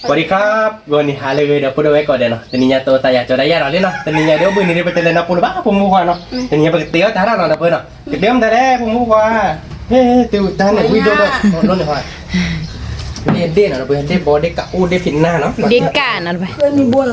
สวัสดีครับ ဂီၤနံၤဟါလၢအဂ့ၤ ဒီပုၢ်ဒီဝဲၢ်ကိးဂၤဒဲးနီၤ, တနံၤညါအံၤတၢ်ယၤကၠီဒၣ်ယၤဒီးလံနီၤ, တနံၤညါအံၤဒီးအိၣ်ဘှံးနံၤဒီး ပတလဲၤနၢ်ပူၤလၢၤဘၣ် ဖိမုၣ်ဖိခွါနီၤ, တနံၤညါအံၤပကတ့အီၣ်တၢ်တၢ်နီၤ ဒီပုၢ်ဝဲၢ်နီၤ, ကတ့အီၣ်မတၤလဲၣ် ဖိမုၣ်ဖိခွါ, ဟ့ၣ် သုတၢ်န့ၣ်ဝံၣ်ဒိၣ်ဒီး လီၤန့ၣ်ဟါ, ဒ့ၣ်ဒ့ၣ်နီၤ ဒီပုၢ်ဝဲၢ် ဒ့ၣ်ဘီဒ့ၣ်ကးအိၣ်ဒ့ၣ်ဖံးနၢ်နီၤ, ဒ့ၣ်ကးနီၤ ဒီပုၢ်ဝဲၢ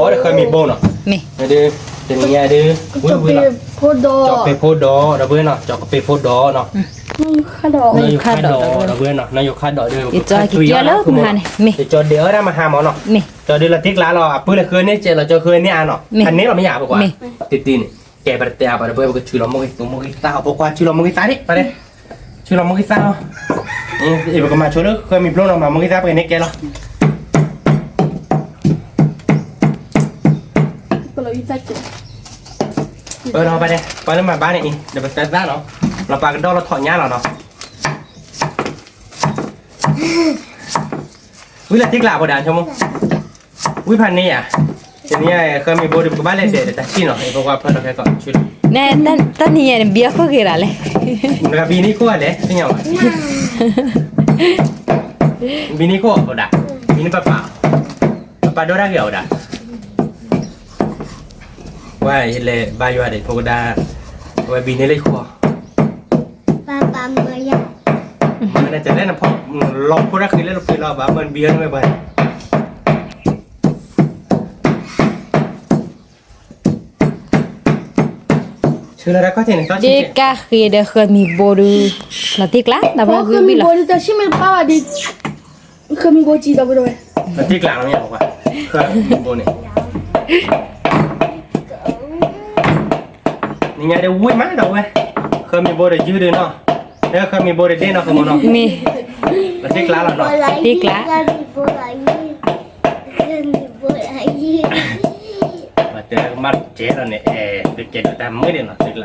်, ခံကးနီၤ, ပကဖီဒီးဃၢမံၤဘိနီၤ, ဒ် တနံၤညါအံၤဒီး ဝံၣ်ဝံၣ်လီၤ, ကၠီၤပ့းဖိဒီး ဒီပုၢ်ဝဲၢ်နီၤ, ကၠီၤကပ့းဖိဒီးနီၤ နီၢ်ယိၤခါဒီး ဒီပုၢ်ဝဲၢ်နီၤ, နီၢ်ယိၤခါဒီးဒီး ယကၠီဒ့အီၣ်တၢ်မဟါန့ၣ်, ယကၠီဒ့အီၣ်တၢ်မဟါမၢ်နီၤ, ကၠီဒ့လီၤတံၢ်ကျါလီၤ အပုၢ်လဲၤဃုန့ၢ်စဲးလီၤ ကၠီဃုန့ၢ်အါနီၤ, အန့ၣ်လီၤမ့ၢ်ယၤ ဖိခွါ, တံၢ်တံၢ်န့ၣ် ကဲပတတဲအါဘၣ် ဒီပုၢ်ဝဲၢ် ပကဆူလီၤမိၢ်ဂ့ၤသး ဖိခွါ ဆူလီၤမိၢ်ဂ့ၤသးဒံး ပတဲ, ဆူလီၤမိၢ်ဂ့ၤသးနီၤ, ပကမၤဆိလၢဃၢမံၤဘိနီၤ မၤမိၢ်ဂ့ၤသး ပကန့ၢ်ကဲလီၤ ပလီၤပတဲ ပှၤလၢမၤဘါန့ၣ်အံၤ ဒီးပတဲသၣ်နီၤ, လီၤပာ်ကဒီလီၤထီၣ်ညါလီၤနီၤ, ဝံၣ်လၢတံၢ်ကျါဖိဒၣ်ဆိကမိၣ်, ဝံၣ်ဖးန့ၢ်ယၤ, တနံၤညါဃၢမံၤဘိဒီး ပကဘၣ်လဲၤဒဲးဒီးတၢ်စံၣ်နီၤ, ဖိခွါဖၢလီၤခဲကီး, နတၢ်နံၤညါန့ၣ်ဘံအီၣ်ခိၣ်ဂ့ၤဒၣ်လဲၣ်, နကဘံန့ၢ်ခိၣ်ဂၤလဲၣ် သ့ၣ်ညါဘၣ်, ဘံန့ၢ်ခိၣ်အီၤဒၣ်, ဘံန့ၢ်ပၢ်ပၢ်, ပၢ်ပၢ်ဒိၣ်ဒၣ်ဂ့ၤအီၤဒၣ် ဝဲယလဲၤဘါယွၤဒီးဖိကဒါ, အဝဲဘံန့ၢ်လၢယခိၣ်, ပၢ်ပၢ်မၢယၤ, မၢန့ၣ်တလဲၣ်နဖီ, လီၤဖိတၢ်ဃံလၢလီၤဖှံလီၤ ဘၣ်မၢနဘံအီၤန့ၣ်မ့ၢ်ပှၤ, ဆူလၢတၢ်ခီၣ်ထံးန့ၣ် ဒ့ကါဃ့ဒီးဃၢမံၤဘိဒုး, လီၤတံၢ်ကျါ ဒီပုၢ်ဝဲၢ် ဃၢမံၤဘိဒုး တၢ်ဆံၣ်မ့ၢ်တပၢ်ဘၣ်ဒံး, ဃၢမံၤဘိစံး ဒီပုၢ်ဝဲၢ်, လီၤတံၢ်ကျါလီၤမ့ၢ်ယၤ ဖိခွါ, ဃၢမံၤဘိန့ၣ် နံၤညါဒ်ဝံၣ်မးဒီးဝဲ, ဃၢမံၤဘိဒီးယုၢ်ဒုးနီၤ, ဃၢမံၤဘိဒီးဒ့ၣ်နီၤ ဃမိၢ်နီၤ, မ့ၢ်, လီၤတံၢ်ကျါလီၤနီၤ, တံၢ်ကျါ, ဘၣ်တဲကမၣ်ကဲလီၤန့ၣ် အဲၣ် သုကဲဒိးတၢ်မုာ်ဒံးနီၤ တံၢ်ကျါ,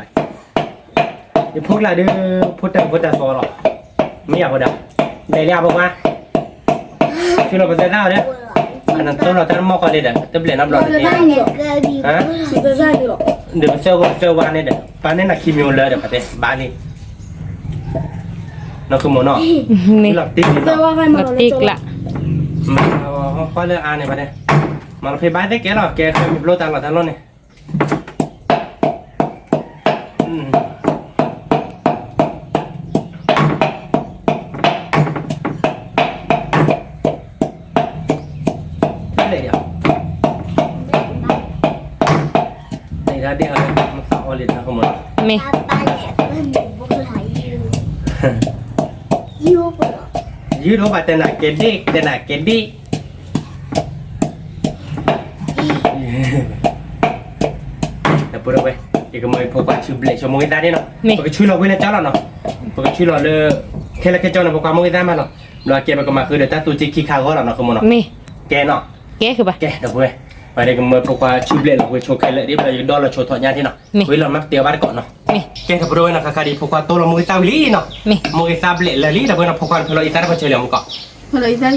ယဖိကျါဒုး, ဖိတၢ်ဖိတၢ်သီလီၤ, မ့ၢ်ယၤဖိဒၣ်, ဘျဲၣ်လံအဖိခွါ ဆူလီၤပသဲသၣ်အီၤဒီး, အနတိၢ်လီၤတၢ်တမီၢ်ဃီလံဒီး တဘျဲၣ်နီတဘျီန့ၣ်, ဒီးပသၢဂီၤပသၢဝါန့ၣ်ဒီး ပာ်န့ၢ်နၤခံမံၤလၢဒီး ပတဲဘၣ်လံ, နီၢ်ဃမိၢ်နီၤ, လီၤတံၢ်လီၤ, လီၤတံၢ်ကျါ, မၤလီၤကွၢ်လၢအါန့ၣ်ပတဲ, မၤလီၤဖဲဘၣ်သ့ၣ်ကဲလီၤ ကဲဃၢမံၤဘိတၢ်လီၢ်တၢ်လီၢ်န့ၣ် မ့ၢ်, ယုၢ်ဒိၣ်ဘၣ်တဲနၤကဲဒ့ၣ် တဲနၤကဲဒ့ၣ် ဒီပုၢ်ဝဲၢ်, ယကမၢဖိခွါဆူဘျဲၣ်ဆိမိၣ်ဂ့ၤသးဒ်နီၤ, ပကဆူလီၤဝံၤလၢကၠီလီၤနီၤ, ပကဆူလီၤလၢ ခဲလၢာ်ခဲကၠီန့ၣ် ဖိခွါမိၢ်ဂ့ၤသးမးနီၤ, ဘျီကဲပကမၤဃုာ်ဒီးတၢ်သူက့ခံခါဂီၢ်လီၤနီၤ ဃမိၢ်နီၤ, ကဲနီၤ, ကဲဒီပုၢ်ဝဲၢ်, ပှၤဒ်ကမၢဖိခွါဆူဘျဲၣ်လီၤဝံၤဆိခဲလၢာ်ဒ် ဘျီယကဒီလီၤဆိထီၣ်ညါဒ်နီၤ, ဝံၤလီၤမၢ်ပတဲအီၤဘၣ်တကိးနီၤ, ကဲဒီပုၢ်ဝဲၢ်နီၤ ခါခါဒ်ဖိခွါတိၢ်လီၤမိၢ်ဂ့ၤသးဝံၤလံနီၤ, မိၢ်ဂ့ၤသးဘျဲၣ်လၢာ်လံ ဒီပုၢ်ဝဲၢ်နီၤ ဖိခွါဖဲလီၤအံသၣ်တဖီဆၢလံအမူကီး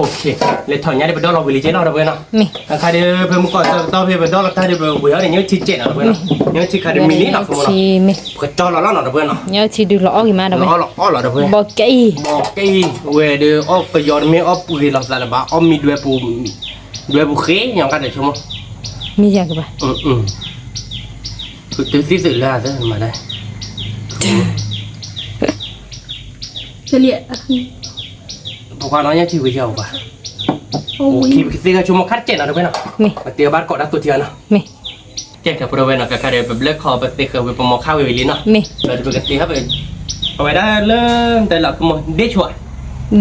လဲၤထီၣ်ညါဒ်ပဒီလီၤဝံၤလံက့နီၤ ဒီပုၢ်ဝဲၢ်နီၤ, ခါခါဒ်ဖဲမူကီးဆၢကတီၢ်ဖဲပဒီလီၤတၢ်ဒ်ပဝံၤအီၤန့ၣ် ညၣ်ထံကဲးနီၤ ဒီပုၢ်ဝဲၢ်နီၤ, ညၣ်ထံခါဒ်မံၤလံနီၤ ဃမိၢ်နီၤ, ပကတီလီၤလီၤနီၤ ဒီပုၢ်ဝဲၢ်နီၤ, ညၣ်ထံဒုးလီၤအီၣ်ဂ့ၤမး ဒီပုၢ်ဝဲၢ်, လီၤအီၣ်လီၤ ဒီပုၢ်ဝဲၢ်, ဘီကဲအံၤ, ဘီကဲအံၤ, ဝဲဒ်အီၣ်ပယီၤတမ့ၢ်အီၣ်ပှ့ၤလီၤသးလၢၤဘၣ် အီၣ်မံဒွဲပူၤ, ဒွဲပူၤဃ့ညါကဒီးဆိကမိၣ်, မ့ၢ်ယၤကဘၣ် သုသ့ၣ်သုးလၢအသၢမၤဒၣ်, ဖိခွါနီၤ ညၣ်ထံဝံၤယၤအိၣ်ဘၣ်, ပကသ့ဂဲၤဆိကမိၣ်ခါတကဲးနီၤ ဒီပုၢ်ဝဲၢ်နီၤ, ပတဲဘၣ်တကိးတၢ်သူထံအီၤနီၤ, ကဲဒီပုၢ်ဝဲၢ်နီၤ ခါခါဒီး ပဘျၢခီပသ့ဃၢၤဝံၤပမီၤခါဝံၤဝံၤလံနီၤ, ဒီးပကသ့ဟဲပ အဝဲဒၣ်လၢ တၢ်လီၤကမိၢ် ဒ့ၣ်ဆိဧါ,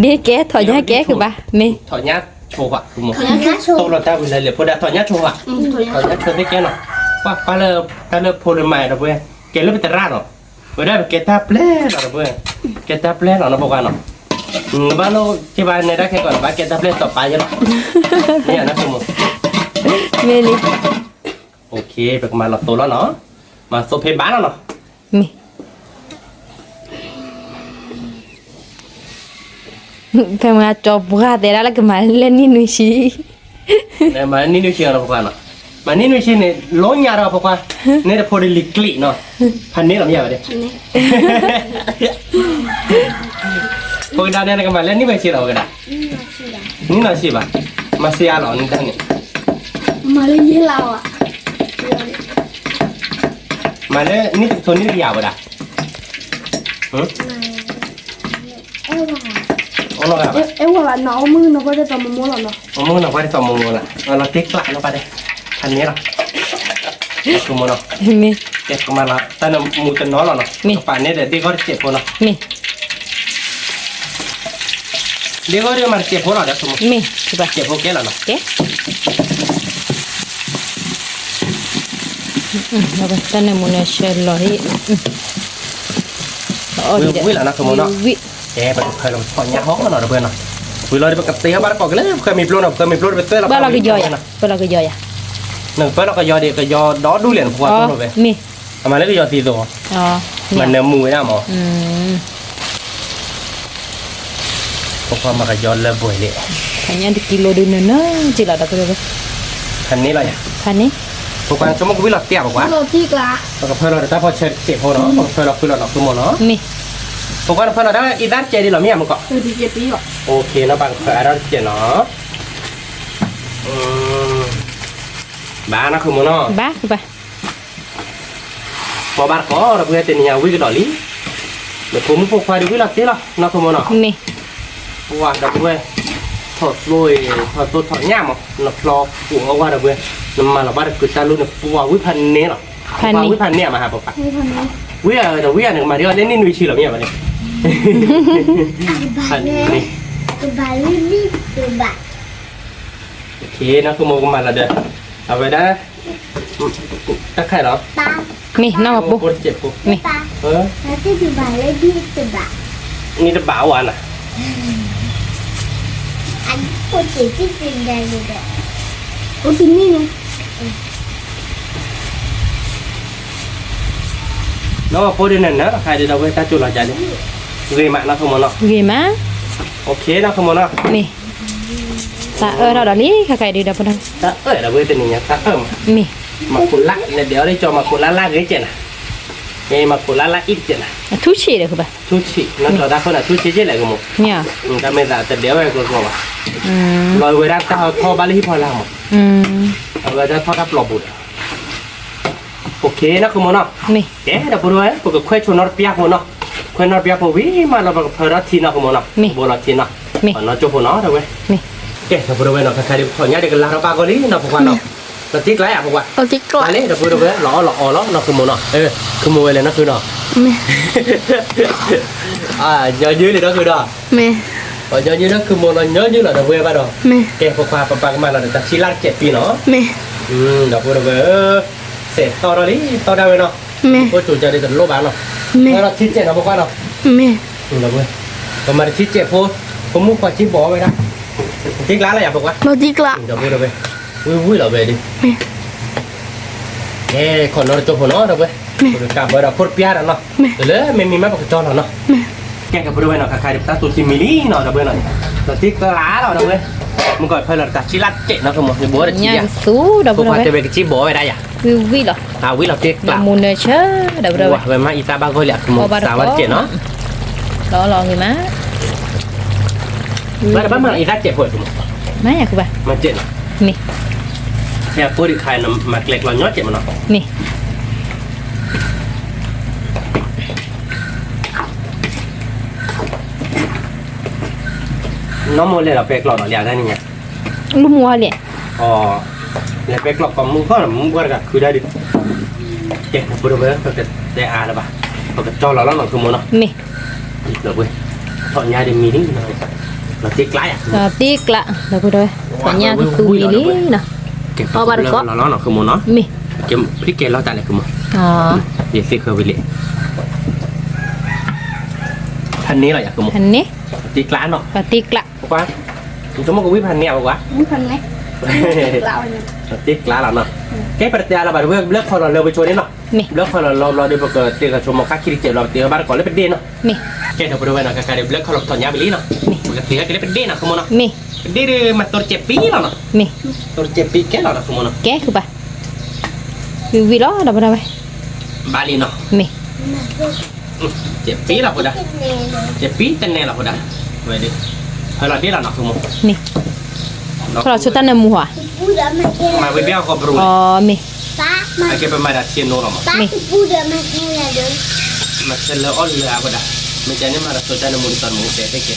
ဒ့ၣ်ကဲ ထီၣ်ညါကဲကဘၣ် မ့ၢ် ထီၣ်ညါဆိဧါ ကမိၢ် တိၢ်လီၤတၢ်ဝံၤလၢလံာ်ဖိဒၣ် ထီၣ်ညါဆိဧါ, ထီၣ်ညါဆိသ့ကဲနီၤ, ပှၤပာ်လၢ တၢ်လၢဖိလၢမၤဒီပုၢ်ဝဲၢ် ကဲလၢပတရၣ်နီၤ, ဝဲဒၣ်ပကဲတၢ်ပျဲလီၤဒီပုၢ်ဝဲၢ်, ကဲတၢ်ပျဲလီၤနီၤ ဖိခွါနီၤ, ဘၣ်လိၣ်က့ၤဘၣ်နဲဒၣ်ခဲကီး ဘၣ်ကဲတၢ်ပျဲစီၤပၤယဲလီၤ, မ့ၢ်နီၤ ကမိၢ်, မ့ၢ်လံ ပကမၤလီၤသိလီၤနီၤ, မၤသိဖဲဘၣ်လီၤနီၤ, မ့ၢ် ဖဲမ့ၢ်ကၠီပှၢ်တဲဒၣ်လၢကမၤလၢနံၣ်နွံဆံ, မၤလၢနံၣ်နွံဆံနီၤ ဖိခွါနီၤ, မၤနံၣ်နွံဆံန့ၣ် လီၤညါဒီး ဖိခွါ, န့ၣ်တဖိဒ်လံၤကျံးနီၤ, ဖးန့ၢ်လီၤမ့ၢ်ယၤဝဲဒၣ်, ဖိကဒါဒဲး နကမၤလၢနံၣ်ပှဲၤဆံလီၤ ဖိကဒါ, နံၣ်နီၢ်ဆံဘၣ်, မၤစံးအါလီၤ နတၢ်န့ၣ်, မၤလၢယဲၢ်လါဘၣ်, မၤလၢနံၣ်တကထိနံၣ်တကယၤ ဖိကဒါ, အဲၣ်ဝဲဘၣ်, အဲၣ်ဝဲဘၣ် နအိၣ်မုၢ်နပှၢ်တသီမိၢ်မိၢ်လီၤနီၤ, အိၣ်မုၢ်နပှၢ်တသီမိၢ်မိၢ်လီၤ, လီၤတ့ကျးနီၤ ပှၤဒဲး, ဖးန့ၢ်လီၤ, မ့ၢ်, ကမၤလီၤ တၢ်နမူတနီၤလီၤနီၤ, ကပာ်န့ၢ်ဒီးဒ့ၣ်ဂီၢ်တစဲးဖိနီၤ, မ့ၢ် ဒ့ၣ်ဂီၢ်ဒ်မၤတစဲးဖိလီၤဒီး, မ့ၢ်, တစဲးဖိကဲလီၤနီၤ, ကဲ, တၢ်နမူနဆဲးလီၤ, ဝံၤလီၤနီၤ ဖိမိၢ်နီၤ, ကဲ ပကဖၢလီၤပထီၣ်ညၣ်ဟီနီၤ ဒီပုၢ်ဝဲၢ်နီၤ, ဝံၤလီၤဒီးပကသ့ဟီၣ်ဘၣ်တကိးကလဲၣ်, ပဃၢမံၤပျိနီၤ, ပဃၢမံၤပျိဒီးပသွဲလီၤ, ပၢလီၤကယီၤယၤ, ပၢလီၤကယီၤယၤ, နကပၢလီၤကယီၤဒီး ကယီၤဒီဒူၣ်လဲၣ် နဖိခွါသိၣ်လိဝဲ, မ့ၢ်, အမၤလၢကယီၤသံသိး, မၤနၢမူဝဲဒၣ်မး ဖိခွါမၤကယီၤလၢပှဲၤလံ, ဖဲညါတကံလိဒုးနၢၤနၢၤက့လီၤ ဒီပုၢ်ဝဲၢ်, ဖဲန့ၣ်လီၤယၤ, ဖဲန့ၣ်, ဖိခွါဆိကမိၣ်ကဝံၣ်လီၤတ့ၢ်ဧါ ဖိခွါ, ပကဖၢလီၤဒီးတၢ်ဖီဆၢတစဲးဖိနီၤ, ပကဖၢလီၤဃုလီၤနီၤ ဖိမိၢ်နီၤ, မ့ၢ်, ဖိခွါနဖၢလီၤတၢ်အံသၣ်တစဲးဒ်လီၤ မ့ၢ်ဧါ မ့ၢ်ကီး, အိၣ်ခ့နီၤ ပကဖၢအါထီၣ်တစဲးနီၤ, ဘၣ်နီၤ ဖိမိၢ်နီၤ, ဘၣ် ပှၤဘၣ်တကိး ဒီပုၢ်ဝဲၢ် တနံၤညါဝံၣ်ကဒီးလံ, ဒီးဖိမုၣ်ဖိခွါဒုးဝံၣ်လီၤတ့ၢ်လီၤ နီၢ်ခိမိၢ်နီၤ, မ့ၢ်, ပှၤဒီပုၢ်ဝဲၢ်, ထီၣ်သိအံၤ ထီၣ်သိထီၣ်ညၣ်မး နဖျီအိၣ်အဝဲဒီပုၢ်ဝဲၢ်, နမၤလီၤဘၣ်တကုးတၢ်လူၤန့ၣ် ပှၤဝံၣ်ဖးန့ၢ်လီၤ, ပှၤဝံၣ်ဖးန့ၢ်အမးဟးပှၤ, ဝံၣ်အဒီးဝံၣ်အန့ၣ် ကမၤဒ်အီၤလၢနံၣ်နွံဆံလီၤ မ့ၢ်ဧါန့ၣ်, ဖးန့ၢ်, ကဘၣ်လၢနံၣ်တဘၣ်, နီၢ်ခိမိၢ်ကမၤလီၤဒီး, အဝဲဒၣ် တၢ်ခါလီၤ, မ့ၢ်နီၢ်ပှၤပိၢ်, မ့ၢ်, နံၣ်တဘၣ်အိၣ်ဧါနၤ, နီၢ်ပှၤပိၢ်ဒ်န့ၣ်နၤ ခါဒ်ဒီပုၢ်ဝဲၢ် တၢ်ကၠိလီၤကၢ်လံ, ဂ့ၤမးနီၢ်ခိမိၢ်နီၤ, ဂ့ၤမး, အိၣ်ခ့နီၢ်ခိမိၢ်နီၤ, မ့ၢ်, သးအၢထီၣ်ဒီးလံ ခါခါဒ်ဒီပုၢ်ဝဲၢ်, သးအၢဒီပုၢ်ဝဲၢ် တနံၤညါသးအၢမး, မ့ၢ်, မၤခိးလၢ် နဒဲးအီၤလၢကၠီမၤခိးလၢ်လၢ်ဂ့ၤကဲနၤ, မၤခိးလၢ်လၢ်အံၤတကဲနၤ, ထူဆံးဒီးဃုဘၣ်, ထူဆံး နီၢ်ကၠီတၢ်ခိၣ်န့ၣ် ထူဆံးကဲလဲၣ်ကမိၢ်, မ့ၢ်, တၢ်မ့ၢ်သးတဒဲးဝဲကီကီဘၣ်, လီၤဝဲဒၣ်တၢ်ဟီထီၣ်ဘၣ်လၢဟံၣ်ဖီလာ်မး, အဝဲဒၣ်ထီၣ်တၢ်ပျီပူၤဒီး အိၣ်ခ့နီၢ်ခိမိၢ်နီၤ, ကဲဒီပုၢ်ဝဲၢ် ပကခွဲးဆိနီတပျၢ်ဖိနီၤ, ခွဲးနီတပျၢ်ဖိဝံၤမးလီၤ ပကဖၢထီၣ်ထံနီၢ်ခိမိၢ်နီၤ, ဘိလီၤထံနီၤ, ပနီၢ်ကၠိဖိနီၤ ဒီပုၢ်ဝဲၢ်, ကဲဒီပုၢ်ဝဲၢ်နီၤ ခါခါဒ်ပထီၣ်ညၣ်ဒ် ကလါထီၣ်ဘၣ်ဂီၢ်လံနီၤ ဖိခွါနီၤ, လီၤတံၢ်ကျါယၤဖိခွါ, လီၤလံဒီပုၢ်ဝဲၢ် လီၤအီၣ်လီၤအီလီၤနီၢ်ခိမိၢ်နီၤ, ခုမိၢ်ဝဲလဲၣ်နီၢ်ခုနီၤ, ညီနုၢ်လံနီၢ်ခုနီၤ, ညီနုၢ်နီၢ်ခုမိၢ်နီၤ ညီနုၢ်လီၤဒီပုၢ်ဝဲၢ်ဘၣ်ဒီး, ကဲဖိခွါ ပပာ်ကမၣ်လီၤဒီး တၢ်ဆံးလၢ်တစဲးပံနီၤ, ဒီပုၢ်ဝဲၢ် စဲးသီၣ်ထီၣ်လံ သီၣ်ဒၣ်ဝဲနီၤ, အိၣ်ကၠိကၢဒ်တလိၣ်ဘၣ်နီၤ, မ့ၢ်လီၤထံစဲးနီၤဖိခွါနီၤ, မ့ၢ်, ပမၤတထံစဲးဖိ, ဖိမုၣ်ခွါစံးဘီဝဲဒၣ်, တံၢ်ကျါလၢယၤဖိခွါ, ဒီပုၢ်ဝဲၢ်, ဝံၣ်ဝံၣ်လီၤဝဲဒၣ်, ကဲခီနီတကၠိဖိနီၤ ဒီပုၢ်ဝဲၢ်, ကဘၣ်ဒီးခိၣ်တပျၢ်ဒီးနီၤ, လၢမ့မ့ၢ်မးပကကၠီလီၤနီၤ, ကဲဒီပုၢ်ဝဲၢ်နီၤ ခါခါဒ်ပတၢ်သူၣ်ဆံးမံလံနီၤ ဒီပုၢ်ဝဲၢ်နီၤ, လီၤတံၢ်ကျါလီၤဒီပုၢ်ဝဲၢ်, မုၢ်ကီၢ်ဖဲလီၤတၢ်ဆံးလၢ်တစဲးနီၢ်ခိမိၢ် ယဘိဝဲတစံးယၤ, ဖိခွါတဲဝဲကစံးဘီဝဲဒၣ်ယၤ, ဝံၣ်ဝံၣ်လီၤ, ဝံၣ်လီၤတံၢ်ကျါ, မူနၢဆၢ, ဒီပုၢ်ဝဲၢ်, ဝဲမၤအံသၣ်ဘၣ်ဂီၢ်လံ အခိမိၢ် သးဝဲတစဲးနီၤ, လီၤလီၤဂ့ၤမး, ဘၣ်တဘၣ်မၤအံသၣ်စဲးဖိအခိမိၢ်, မၤယၤခိဘၣ်, မၤစဲးနီၤ, မ့ၢ်, ဖဲအဖိဒံးခါ မၤကျဲကျီညီစဲးမနီၤ, မ့ၢ် နီၢ်မိၢ်လဲၤဒီးပဲကျီဒီးလၢတၢ်နံၤညါ, လူမူလဲၣ်, လဲၤပဲကျီကီးမုၢ်ဃီဒီး မုၢ်ဘှီတဂၤခုဒၣ်ဒုး, ကဲဒီပုၢ်ဝဲၢ် ပကတဲအါလၢၤဘၣ်, ပကကၠီလီၤလီၤနီၢ်ခိမိၢ်နီၤ, မ့ၢ်, ဒီပုၢ်ဝဲၢ်, ထီၣ်ညၣ်ဒ်မံလံ, လီၤတံၢ်ကျါယၤ, လီၤတံၢ်ကျါ, ဒီပုၢ်ဝဲၢ်, ထီၣ်ညၣ်ဒ်သူမံလံနီၤ, ကဲဘၣ်တကိး, လီၤလီၤနီၢ်ခိမိၢ်နီၤ, မ့ၢ်, ကဲဖံကဲလီၤတၢ်လဲၣ်ခိမိၢ်, ယသ့ၣ်ဃၢဝံၤလံ ဖးန့ၢ်လီၤယၤခိမိၢ်, ဖးန့ၢ်, တံၢ်ကျါနီၤ, တံၢ်ကျါ, ပကွၢ်, နဆိကမိၣ်ကဝံၣ်ဖးန့ၢ်ဧါပကွၢ်, တံၢ်ကျါလီၤနီၤ, ကဲပတတဲအါလၢၤဘၣ် တဝဲဘျၢခီလီၤလၢပဆိန့ၣ်နီၤ, ဘျၢခီလီၤလီၤဘျီဒီး ပကတဲကဆိကမိၣ်ခါခံတစဲးဘျီ ပတဲဘၣ်တကိးလၢပဒ့ၣ်နီၤ, ကဲဒီပုၢ်ဝဲၢ်နီၤ ခါခါဒီးဘျၢခီလီၤပထီၣ်ညါဝံၤလံနီၤ, ပကတဲက့ၤလၢပဒ့ၣ်နီၤ ခိမိၢ်နီၤ, ပဒ့ၣ်ဒီးမၤသိတစဲးပံလီၤနီၤ, သိတစဲးပံကဲလီၤနီၤ ခိမိၢ်နီၤ, ကဲဃုဘၣ်, ဝံၤဝံၤလီၤဒီပုၢ်ဝဲၢ်, ဘၣ်လံနီၤ, မ့ၢ် ကဲးပံလီၤဖိဒါ, ကဲးပံတနဲလီၤဖိဒါ, ဝဲဒၣ်, ဖဲလီၤဒ့ၣ်လီၤနီၤ ဃုမိၢ်, မ့ၢ်, ဖဲလီၤဆိတၢ်နၢမူဧါ, မၤဝံၤဘ့ၣ်အီၤကီၢ်ပရူၤ, အီ မ့ၢ်, အကဲပမၤဒၣ်ထံနိလီၤမး, မ့ၢ်, မၤဆဲးလၢအီၣ်လၢအဝဲဒၣ်, မ့ၢ်ကန့ၣ်မၤဒီးဆိတၢ်နၢမူဒ်သိးနမူတဲသ့ကဲ,